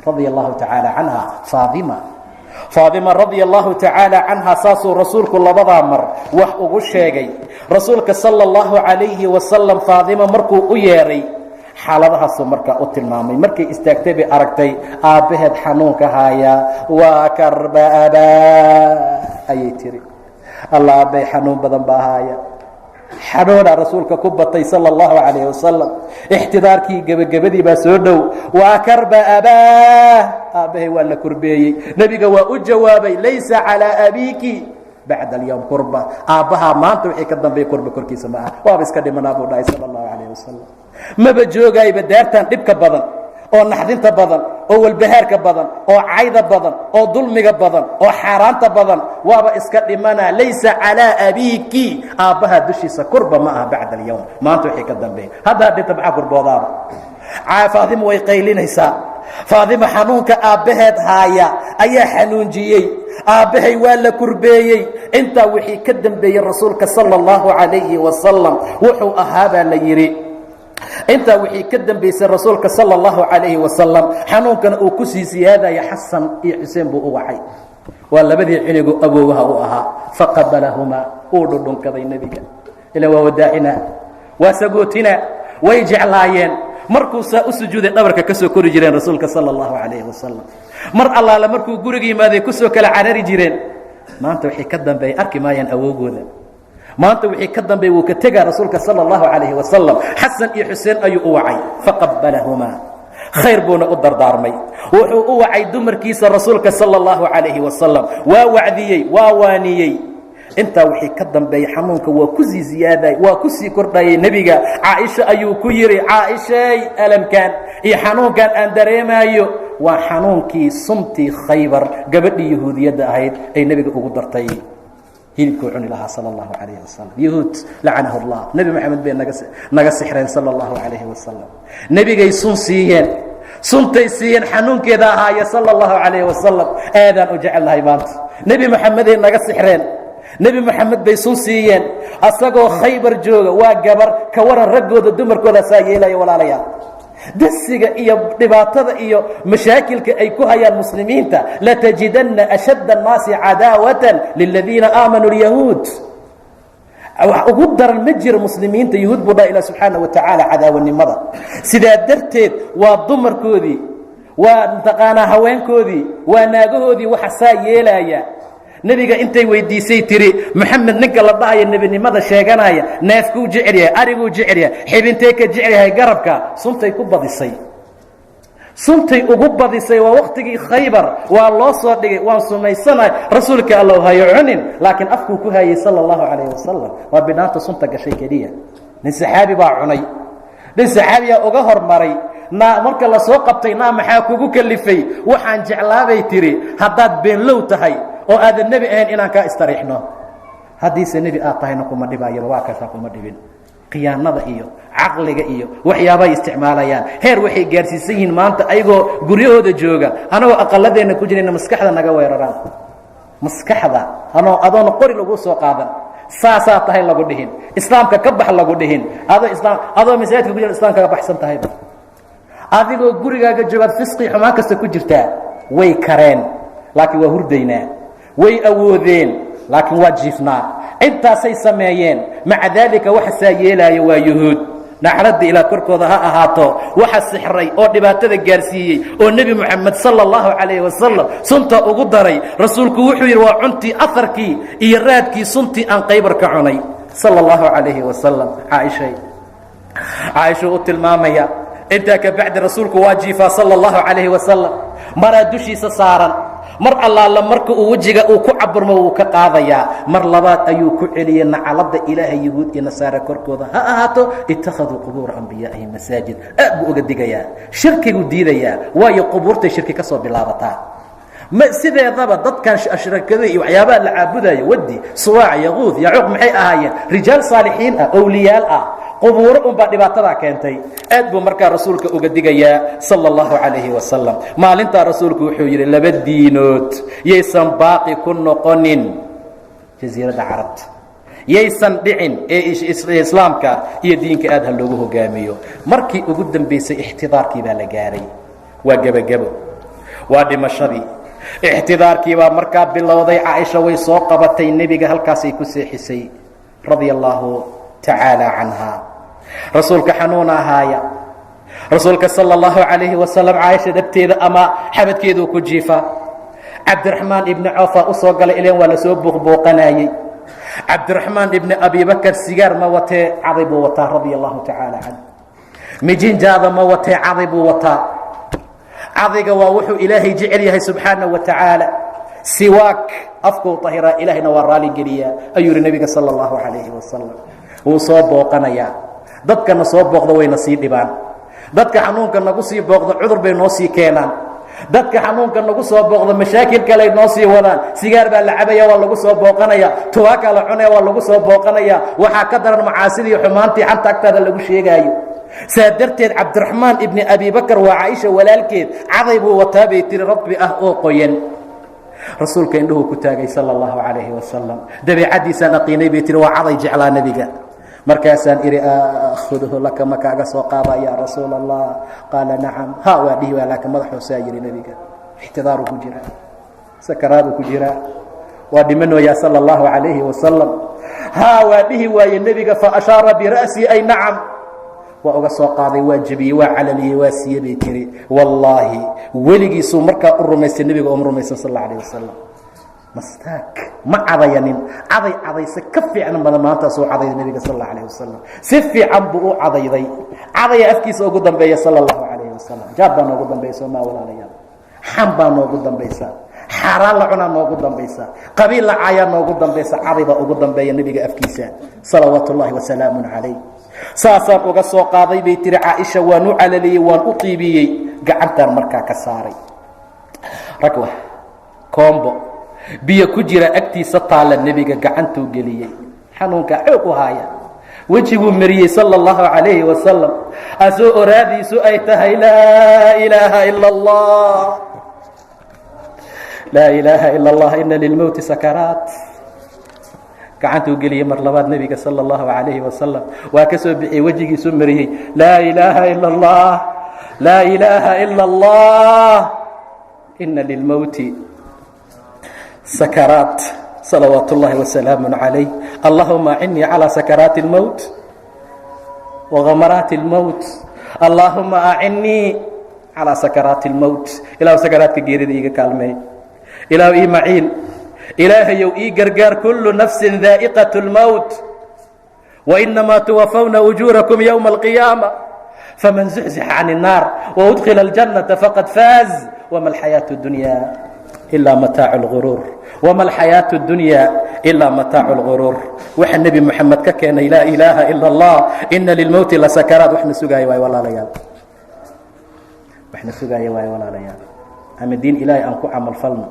D: Radia allahu tacaala canha Faadima. Faadima radia allahu tacaala canha, saasuu rasuulku labadaa mar wax ugu sheegay. Rasuulka sala allahu calayhi wasalam Faadima markuu u yeedhay, xaaladahaasuu markaa u tilmaamay. Markay istaagtay bay aragtay aabbaheed xanuunka haaya. Waa karba abaa, ayay tiri. Alla, aabbay xanuun badan baa haaya, Xadhoodhaa rasuulka ku batay sala allahu calayh wasalam. Ixtidaarkii gebagabadii baa soo dhow. Waa karba abaah, aabbahay waa la kurbeeyey. Nebiga waa u jawaabay, laysa calaa abiiki bacda alyowm kurba. Aabbahaa maanta wixii ka dambeeya kurba korkiisa ma aha, waaba iska dhimanaa buu dhahay sala allahu calayh wasalam. Maba joogayba daartan dhibka badan oo naxdinta badan oo walbahaarka badan oo cayda badan oo dulmiga badan oo xaaraanta badan, waaba iska dhimanaa. Laysa calaa abiiki, aabbahaa dushiisa kurba ma aha bacda alyowm, maanta wixii ka dambeeya. Haddaa dhinta maxaa kurboodaaba? Faadima way qaylinaysaa. Faadima xanuunka aabbaheed haaya ayaa xanuunjiyey. Aabbahay waa la kurbeeyey. Intaa wixii ka dambeeyey rasuulka sala allahu calayhi wasalam wuxuu ahaabaa la yidhi, intaa wixii ka dambaysay rasuulka sala allahu calayhi wasalam xanuunkana uu ku sii siyaadaya, Xasan iyo Xuseen buu u wacay. Waa labadii cinigu awoowaha u ahaa. Faqabalahumaa, uu dhudhunkaday nebiga. Ilan waa wadaacinaa, waa sagootinaa, way jeclaayeen. Markuu saa u sujuuday dhabarka ka soo kori jireen rasuulka sala allahu calayhi wasalam. Mar allaale markuu guriga yimaaday kusoo kala carari jireen. Maanta wixii ka dambeeya arki maayaan awowgooda. Maanta wixii ka dambeeya wuu ka tegaa rasuulka sala allahu calayhi wasalam. Xasan iyo Xuseen ayuu u wacay, faqabalahumaa, khayr buuna u dardaarmay. Wuxuu u wacay dumarkiisa rasuulka sala allahu calayhi wasalam, waa wacdiyey, waa waaniyey. Intaa wixii ka dambeeyey xanuunka waa ku sii ziyaaday, waa ku sii kordhayay. Nebiga Caaisha ayuu ku yidhi, Caaishay, alamkan iyo xanuunkan aan dareemaayo waa xanuunkii suntii Khaybar gabadhii yahuudiyadda ahayd ay nebiga ugu dartay hilibkuu cuni lahaa sala allahu calayhi wasalam. Yahuud lacanahu Allah, Nebi Moxamed bay naga sixreen sala allahu calayhi wasalam. Nebigay sun siiyeen, suntay siiyeen xanuunkeeda ahaaya sala allahu calayhi wasalam. Aadaan u jecelnahay maanta. Nebi Moxameday naga sixreen, Nebi Moxamed bay sun siiyeen asagoo Khaybar jooga. Waa gabar ka waran raggooda dumarkooda saa yeelaya? Walaalayaal, dasiga iyo dhibaatada iyo mashaakilka ay ku hayaan muslimiinta, latajidanna ashadda annaasi cadaawatan liladiina aamanuu lyahuud. Wax ugu daran ma jiro muslimiinta yahuud buu dhaha ilah subxaana wa tacaala cadaawanimada. Sidaa darteed waa dumarkoodii, waa mataqaanaa haweenkoodii, waa naagahoodii waxa saa yeelaya. Nebiga intay weydiisay tiri, Moxamed ninka la dhahayo nebinimada sheeganaya neefkuu jecel yahay, ariguu jecel yahay, xibintee ka jecel yahay? Garabka. Suntay ku badisay, suntay ugu badisay. Waa waktigii Khaybar, waa loo soo dhigay. Waan sumaysanahay, rasuulka Allow, hayo cunin. Laakiin afkuu ku hayay sala allahu calayhi wasalam. Waa bidhaanta sunta gashay keliya. Nin saxaabi baa cunay, nin saxaabiyaa uga hormaray. Naa marka la soo qabtay, naa maxaa kugu kalifay? Waxaan jeclaabay tiri, haddaad beenlow tahay oo aadan nebi ahayn inaan kaa istariixno, haddiise nebi aad tahayna kuma dhibayaba. Waa kaasaa, kuma dhibin. Khiyaanada iyo caqliga iyo waxyaabay isticmaalayaan heer waxay gaarsiisan yihiin maanta ayagoo guryahooda jooga, anagoo aqaladeenna ku jirayna maskaxda naga weeraraan. Maskaxda anoo adoona qori lagu soo qaadan, saasaa tahay lagu dhihin, islaamka ka bax lagu dhihin, adoo islaam, adoo masaajidka ku jira islamka ka baxsan tahayba, adigoo gurigaaga joogaad fisqi xumaan kasta ku jirtaa. Way kareen, laakiin waa hurdaynaa. Way awoodeen, laakiin waa jiifnaa. Intaasay sameeyeen. Maca daalika waxa saa yeelaya waa yuhuud, naxradda ilaa korkooda ha ahaato. Waxa sixray oo dhibaatada gaarsiiyey oo Nebi Moxamed sala allahu calayhi wasalam sunta ugu daray, rasuulku wuxuu yidhi waa cuntii aharkii iyo raadkii suntii aan Qaybar ka cunay sala allahu calayhi wasalam. Caaishay, Caaishuu u tilmaamaya. Intaa ka bacdi rasuulku waa jiifaa sala allahu calayhi wasalam, maraa dushiisa saaran. Mar allaala marka uu wejiga uu ku caburmo wuu ka qaadayaa. Mar labaad ayuu ku celiyey, nacaladda Ilaahay yahuud iyo nasaare korkooda ha ahaato, ittakhaduu qubuura ambiyaa'ihim masaajid. Aad buu uga digayaa, shirkiguu diidayaa, waayo qubuurtay shirki ka soo bilaabataa. Ma sideedaba dadkan ashrakada iyo waxyaabaha la caabudayo, Wadi, Suwaac, Yaquud, Yacuuq, maxay ahaayeen? Rijaal saalixiin ah, owliyaal ah. Qubuuro unbaa dhibaatadaa keentay. Aad buu markaa rasuulka uga digayaa sala allahu calayhi wasalam. Maalintaa rasuulku wuxuu yidhi, laba diinood yaysan baaqi ku noqonin jasiiradda Carabta, yaysan dhicin ee islaamka iyo diinka aad ha loogu hogaamiyo. Markii ugu dambaysay ixtidaarkii baa la gaaray. Waa gebagebo, waa dhimashadii. Ixtidaarkii baa markaa bilowday. Caaisha way soo qabatay nebiga, halkaasay ku seexisay radia allaahu tacaala canha. Rasuulka xanuun ahaaya. Rasuulka sala allahu calayhi wasalam Caaisha dhabteeda ama xabadkeeduu ku jiifa. Cabdiraxmaan ibni Cawfaa u soo galay, ilan waa lasoo buuqbuuqanayey. Cabdiraxmaan ibni Abibakar sigaar ma watee, caday buu wataa, radia allahu tacaala canh. Mijinjaada ma watee, caday buu wataa. Cadayga waa wuxuu Ilaahay jecel yahay subxaana wa tacaala. Siwaak afkuu tahiraa, Ilaahayna waa raaligeliyaa, ayuu yihi nebiga sala allahu calayhi wasalam. Wuu soo booqanayaa. Dadkana soo booqda wayna sii dhibaan. Dadka xanuunka nagu sii booqda cudur bay noo sii keenaan. Dadka xanuunka nagu soo booqda mashaakil kaley noo sii wadaan. Sigaar baa la cabaya, waa lagu soo booqanaya. Tubaakaa la cunaya, waa lagu soo booqanaya. Waxaa ka daran macaasidii, xumaantii xanta agtaada lagu sheegaayo. Saa darteed Cabdiraxmaan ibni Abibakar waa Caaisha walaalkeed. Caday buu wataa, bay tiri, rabbi ah oo qoyan. Rasuulka indhuhuu ku taagay sala allahu calayhi wasalam. Dabeicaddiisaan aqiinay, bay tiri, waa caday jeclaa nebiga. Markaasaan idhi, aakhuduhu laka, ma kaaga soo qaada yaa rasuul Allah? Qaala nacam, ha, waa dhihi waa, laakiin madaxoosaa yidhi. Nebiga ixtidaaruu ku jiraa, sakaraaduu ku jiraa, waa dhimanooyaa sala allahu calayhi wasalam. Ha, waa dhihi waaye nebiga. Faashaara bira'sii ay nacam. Waa uga soo qaaday, waa jebiyey, waa calaliyey, waa siiye, bay tiri. Wallaahi, weligiisuu markaa u rumaystay nebiga ooma rumaysan sal alla alayh wasalam. Mastaak ma cadayanin, caday cadayse ka fiican badan maantaasuu cadayday nebiga sal alla alayh wasalam. Si fiican buu u cadayday. Cadaya afkiisa ugu dambeeya sala allahu calayhi wasalam. Jaab baa noogu dambeeya, soomaa walaalayaal? Xan baa noogu dambaysa, xaaraan la cunaa noogu dambaysa, qabiil la caayaa noogu dambaysa. Caday baa ugu dambeeya nebiga afkiisa, salawaatu ullahi wasalaamu calayh. Saasaan uga soo qaaday, bay tiri Caaisha, waan u calaliyey, waan u qiibiyey, gacantaan markaa ka saaray. Ragwa koombo biyo ku jira agtiisa taalla, nebiga gacantuu geliyey. Xanuunkaa xoog u haaya, wejiguu mariyey sala allahu calayhi wasalam, asoo oraadiisu ay tahay laa ilaaha ila allah, laa ilaaha ila allah, ina lilmowti sakaraat. Gacantuu geliyey mar labaad nebiga sala allahu calayhi wasalam, waa ka soo bixiyey, wejigiisuu mariyey, laa ilaaha ila allah, laa ilaaha ila allah, ina lilmowti sakaraat, salawaat ullahi wasalaamu calayh. Allahuma acinnii calaa sakaraati اlmowt wagamaraati اlmowt. Allaahuma acinnii calaa sakaraati اlmowt. Ilahu sakaraadka geerida iiga kaalmeey, ilaahu ii maciin, Ilaahayow ii gargaar. Kullu nafsin daa'iqaة اlmowt wainamaa tuwafawna ujuurakum yowma alqiyaama, faman zuxzixa can الnaar waudkila اljannata faqad faaz, wma alxayaaةu اdunya ilaa mataacu اlguruur, wma alxayaaةu اddunya ilaa mataacu اlguruur. Waxa Nebi Moxamed ka keenay laa ilaaha ila اllah, ina lilmowti lasakaraat. Waxna sugaaya waay walaalayaal, waxna sugaaya waay walaalayaal. Ama diin Ilaahay aan ku camal falno,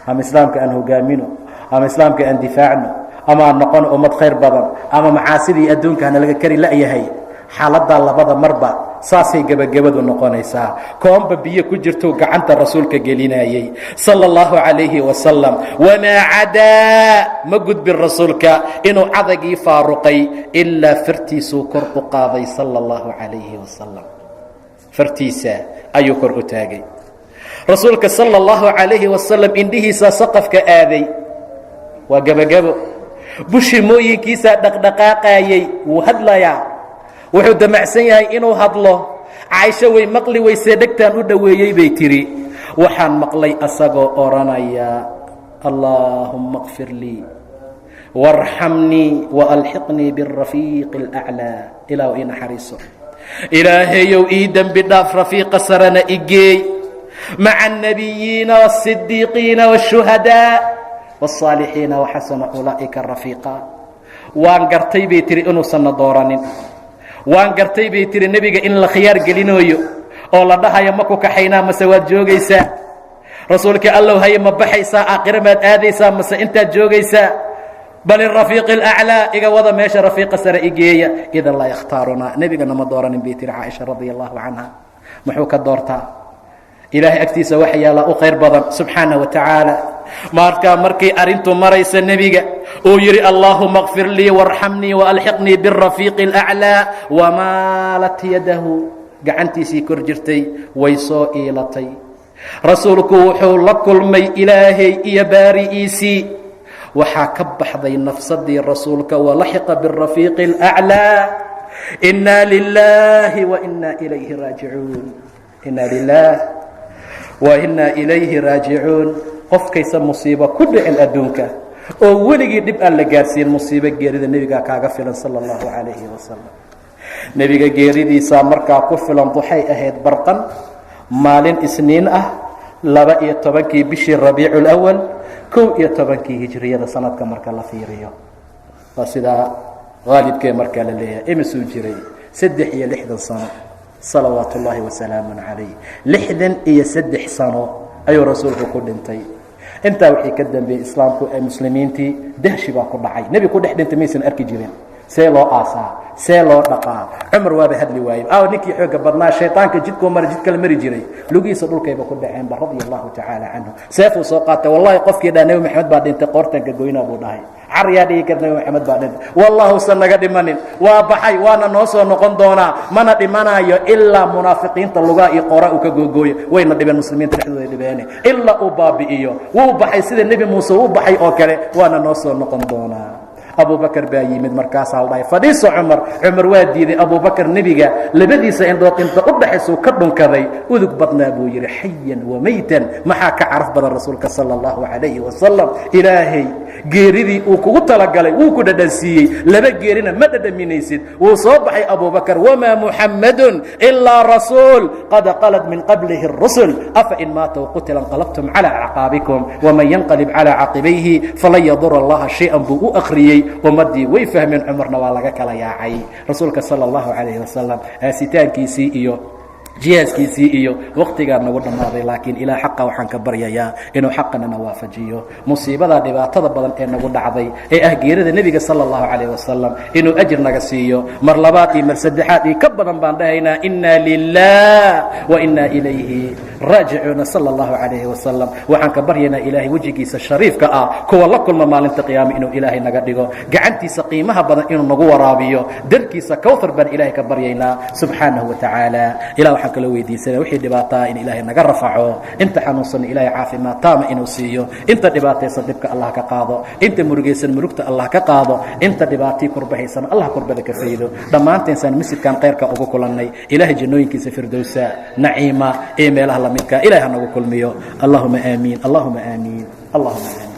D: ama Islaamka aan hogaamino, ama Islaamka aan difaacno, ama aan noqono ummad khayr badan, ama macaasidii adduunka hana laga kari la'yahay. Xaaladdaa labada marba saasay gebagabadu noqonaysaa. Koomba biyo ku jirtou gacanta rasuulka gelinayey sala allahu calayhi wasalam. Wamaa cadaa, ma gudbin rasuulka inuu cadagii faaruqay, ilaa fartiisuu kor u qaaday sala allahu calayhi wasalam. Fartiisa ayuu kor u taagay rasuulka sala allahu calayhi wasalam. Indhihiisaa saqafka aaday, waa gebagabo. Bushimooyinkiisaa dhaqdhaqaaqayey. Wuu hadlayaa, wuxuu damacsan yahay inuu hadlo. Caaisho way maqli weysee, dhegtaan u dhoweeyey, bay tidhi. Waxaan maqlay asagoo odhanaya, allaahumma اkfir lii waarxamnii waalxiqnii biاrafiiqi اlأclىa. Ilaah ii naxariiso, Ilaahayow ii dembi dhaaf, rafiiqa sarena igeey, maca الnabiyiina wالصidiiqiina wالshuhadaaء wالصaalixiina, waxasana ulaa'ika rafiiqa. Waan gartay, bay tihi, inuusanna dooranin. Waan gartay, bay tihi, nebiga in la khiyaar gelinooyo oo la dhahayo, ma ku kaxaynaa mase waad joogaysaa? Rasuulkii Allow, haye, ma baxaysaa, aakhiro maad aadaysaa, mase intaad joogaysaa? Bal irafiiqi alaclaa, iga wada meesha rafiiqa sare igeeya. Idan laa yakhtaarunaa, nebigana ma dooranin, bay tihi Caaisha radia allahu canha. Muxuu ka doortaa? Ilaahay agtiisa waxa yaallaa u khayr badan subxaana wa tacaala. Markaa markay arrintu maraysa, nebiga uu yidhi, allaahuma kfir lii warxamnii waalxiqnii biاrafiiqi اlأclىa, wamaalat yadahu, gacantiisii kor jirtay way soo iilatay. Rasuulku wuxuu la kulmay Ilaahay iyo baari'iisii. Waxaa ka baxday nafsadii rasuulka, walaxiqa biاrafiiqi اlأclىa. Inaa lilaahi wainaa ilayhi raajicuun, inaa lilaah wainaa ilayhi raajicuun. Qofkaysa musiibo ku dhicin adduunka Oo weligii dhib aan la gaarsiin, musiibo geerida nebigaa kaaga filan, sala allahu calayhi wasalam. Nebiga geeridiisaa markaa ku filan. Waxay ahayd barqan maalin Isniin ah, 12-kii bishii Rabiicu Lawal, 11-kii hijriyada sanadka marka la fiiriyo. Waa sidaa haalibkee markaa la leeyahay. Imisuu jiray? 63 sano, salawaat ullaahi wasalaamu calayh. 63 sano ayuu rasuulku ku dhintay. Intaa wixii ka dambeeyey islaamku ee muslimiintii dahshi baa ku dhacay. Nebi ku dhex dhintay maysan arki jirin. See loo aasaa? See loo dhaqaa? Cumar waaba hadli waayey. Aaw ninkii xoogga badnaa? Shayطaanka jidkuu mara jid kale mari jiray, lugihiisa dhulkayba ku dhaceenba, radia allahu tacaala canhu. Seefuu soo qaatay. Wallahi, qofkii dhaa Nebi Maxamed baa dhintay, qoortanka goynaa, buu dhahay. Car yaa dhigi kar Nebi Maxamed baa dhintay? Wallahusan naga dhimanin. Waa baxay, waana noo soo noqon doonaa, mana dhimanayo ilaa munaafiqiinta lugaa iyo qoora uu ka googooyo. Wayna dhibeen, muslimiinta dhexdooda dhibeene, ilaa uu baabi'iyo. Wuu baxay sida Nebi Muuse uu baxay oo kale, waana noo soo noqon doonaa. Abubakar baa yimid. Markaasaa la dhahay, "Fadhiiso, Cumar." Cumar waa diiday. Abubakar nebiga labadiisa indhood inta u dhaxaysuu ka dhunkaday. "Udug badnaa," buu yidhi, "xayan wamaytan." Maxaa ka caraf badan rasuulka, sala allahu calayhi wasalam? Ilaahay geeridii uu kugu talagalay wuu ku dhadhansiiyey. Laba geerina ma dhadhaminaysid. Wuu soo baxay Abubakar. "Wamaa Muxammadun ilaa rasuul qad qalat min qablihi الrusul, afa in maata wqutila inqalabtum calى acqaabikum, waman yanqalib calى caqibayhi falan yadura Allaha shay-an," buu u akhriyey. Ummaddii way fahmeen. Cumarna waa laga kala yaacay. Rasuulka, sala allahu calayhi wasalam, aasitaankiisii iyo jihaaskiisii iyo waqtigaa nagu dhammaaday, laakiin ilaa xaqa waxaan ka baryayaa inuu xaqanana waafajiyo. Musiibada dhibaatada badan ee nagu dhacday ee ah geerida nebiga, sala allahu calayh wasalam, inuu ajir naga siiyo. Mar labaad iyo mar saddexaad iyo ka badan baan dhahaynaa, inna lilah wa inna ilayhi raajicuuna, sala allahu calayhi wasalam. Waxaan ka baryaynaa Ilaahay wejigiisa shariifka ah kuwa la kulma maalinta qiyaama inuu Ilaahay naga dhigo, gacantiisa qiimaha badan inuu nagu waraabiyo, darkiisa Kawthar baan Ilaahay ka baryaynaa, subxaanahu wa tacaala. Ilah waxaan kaloo weydiisanaya wixii dhibaataa in Ilaahay naga rafaco. Inta xanuunsanna Ilaahay caafimaad taama inuu siiyo. Inta dhibaataysan dhibka Allah ka qaado. Inta murugaysan murugta Allah ka qaado. Inta dhibaatii kurbahaysana Allah kurbada ka faydo. Dhammaanteensaan masjidkan khayrka ugu kulannay, Ilaahay jannooyinkiisa firdowsa, naciima iyo meelaha lamidka Ilahay ha nagu kulmiyo. Allahuma aamiin, allahuma aamiin, allahuma aamiin.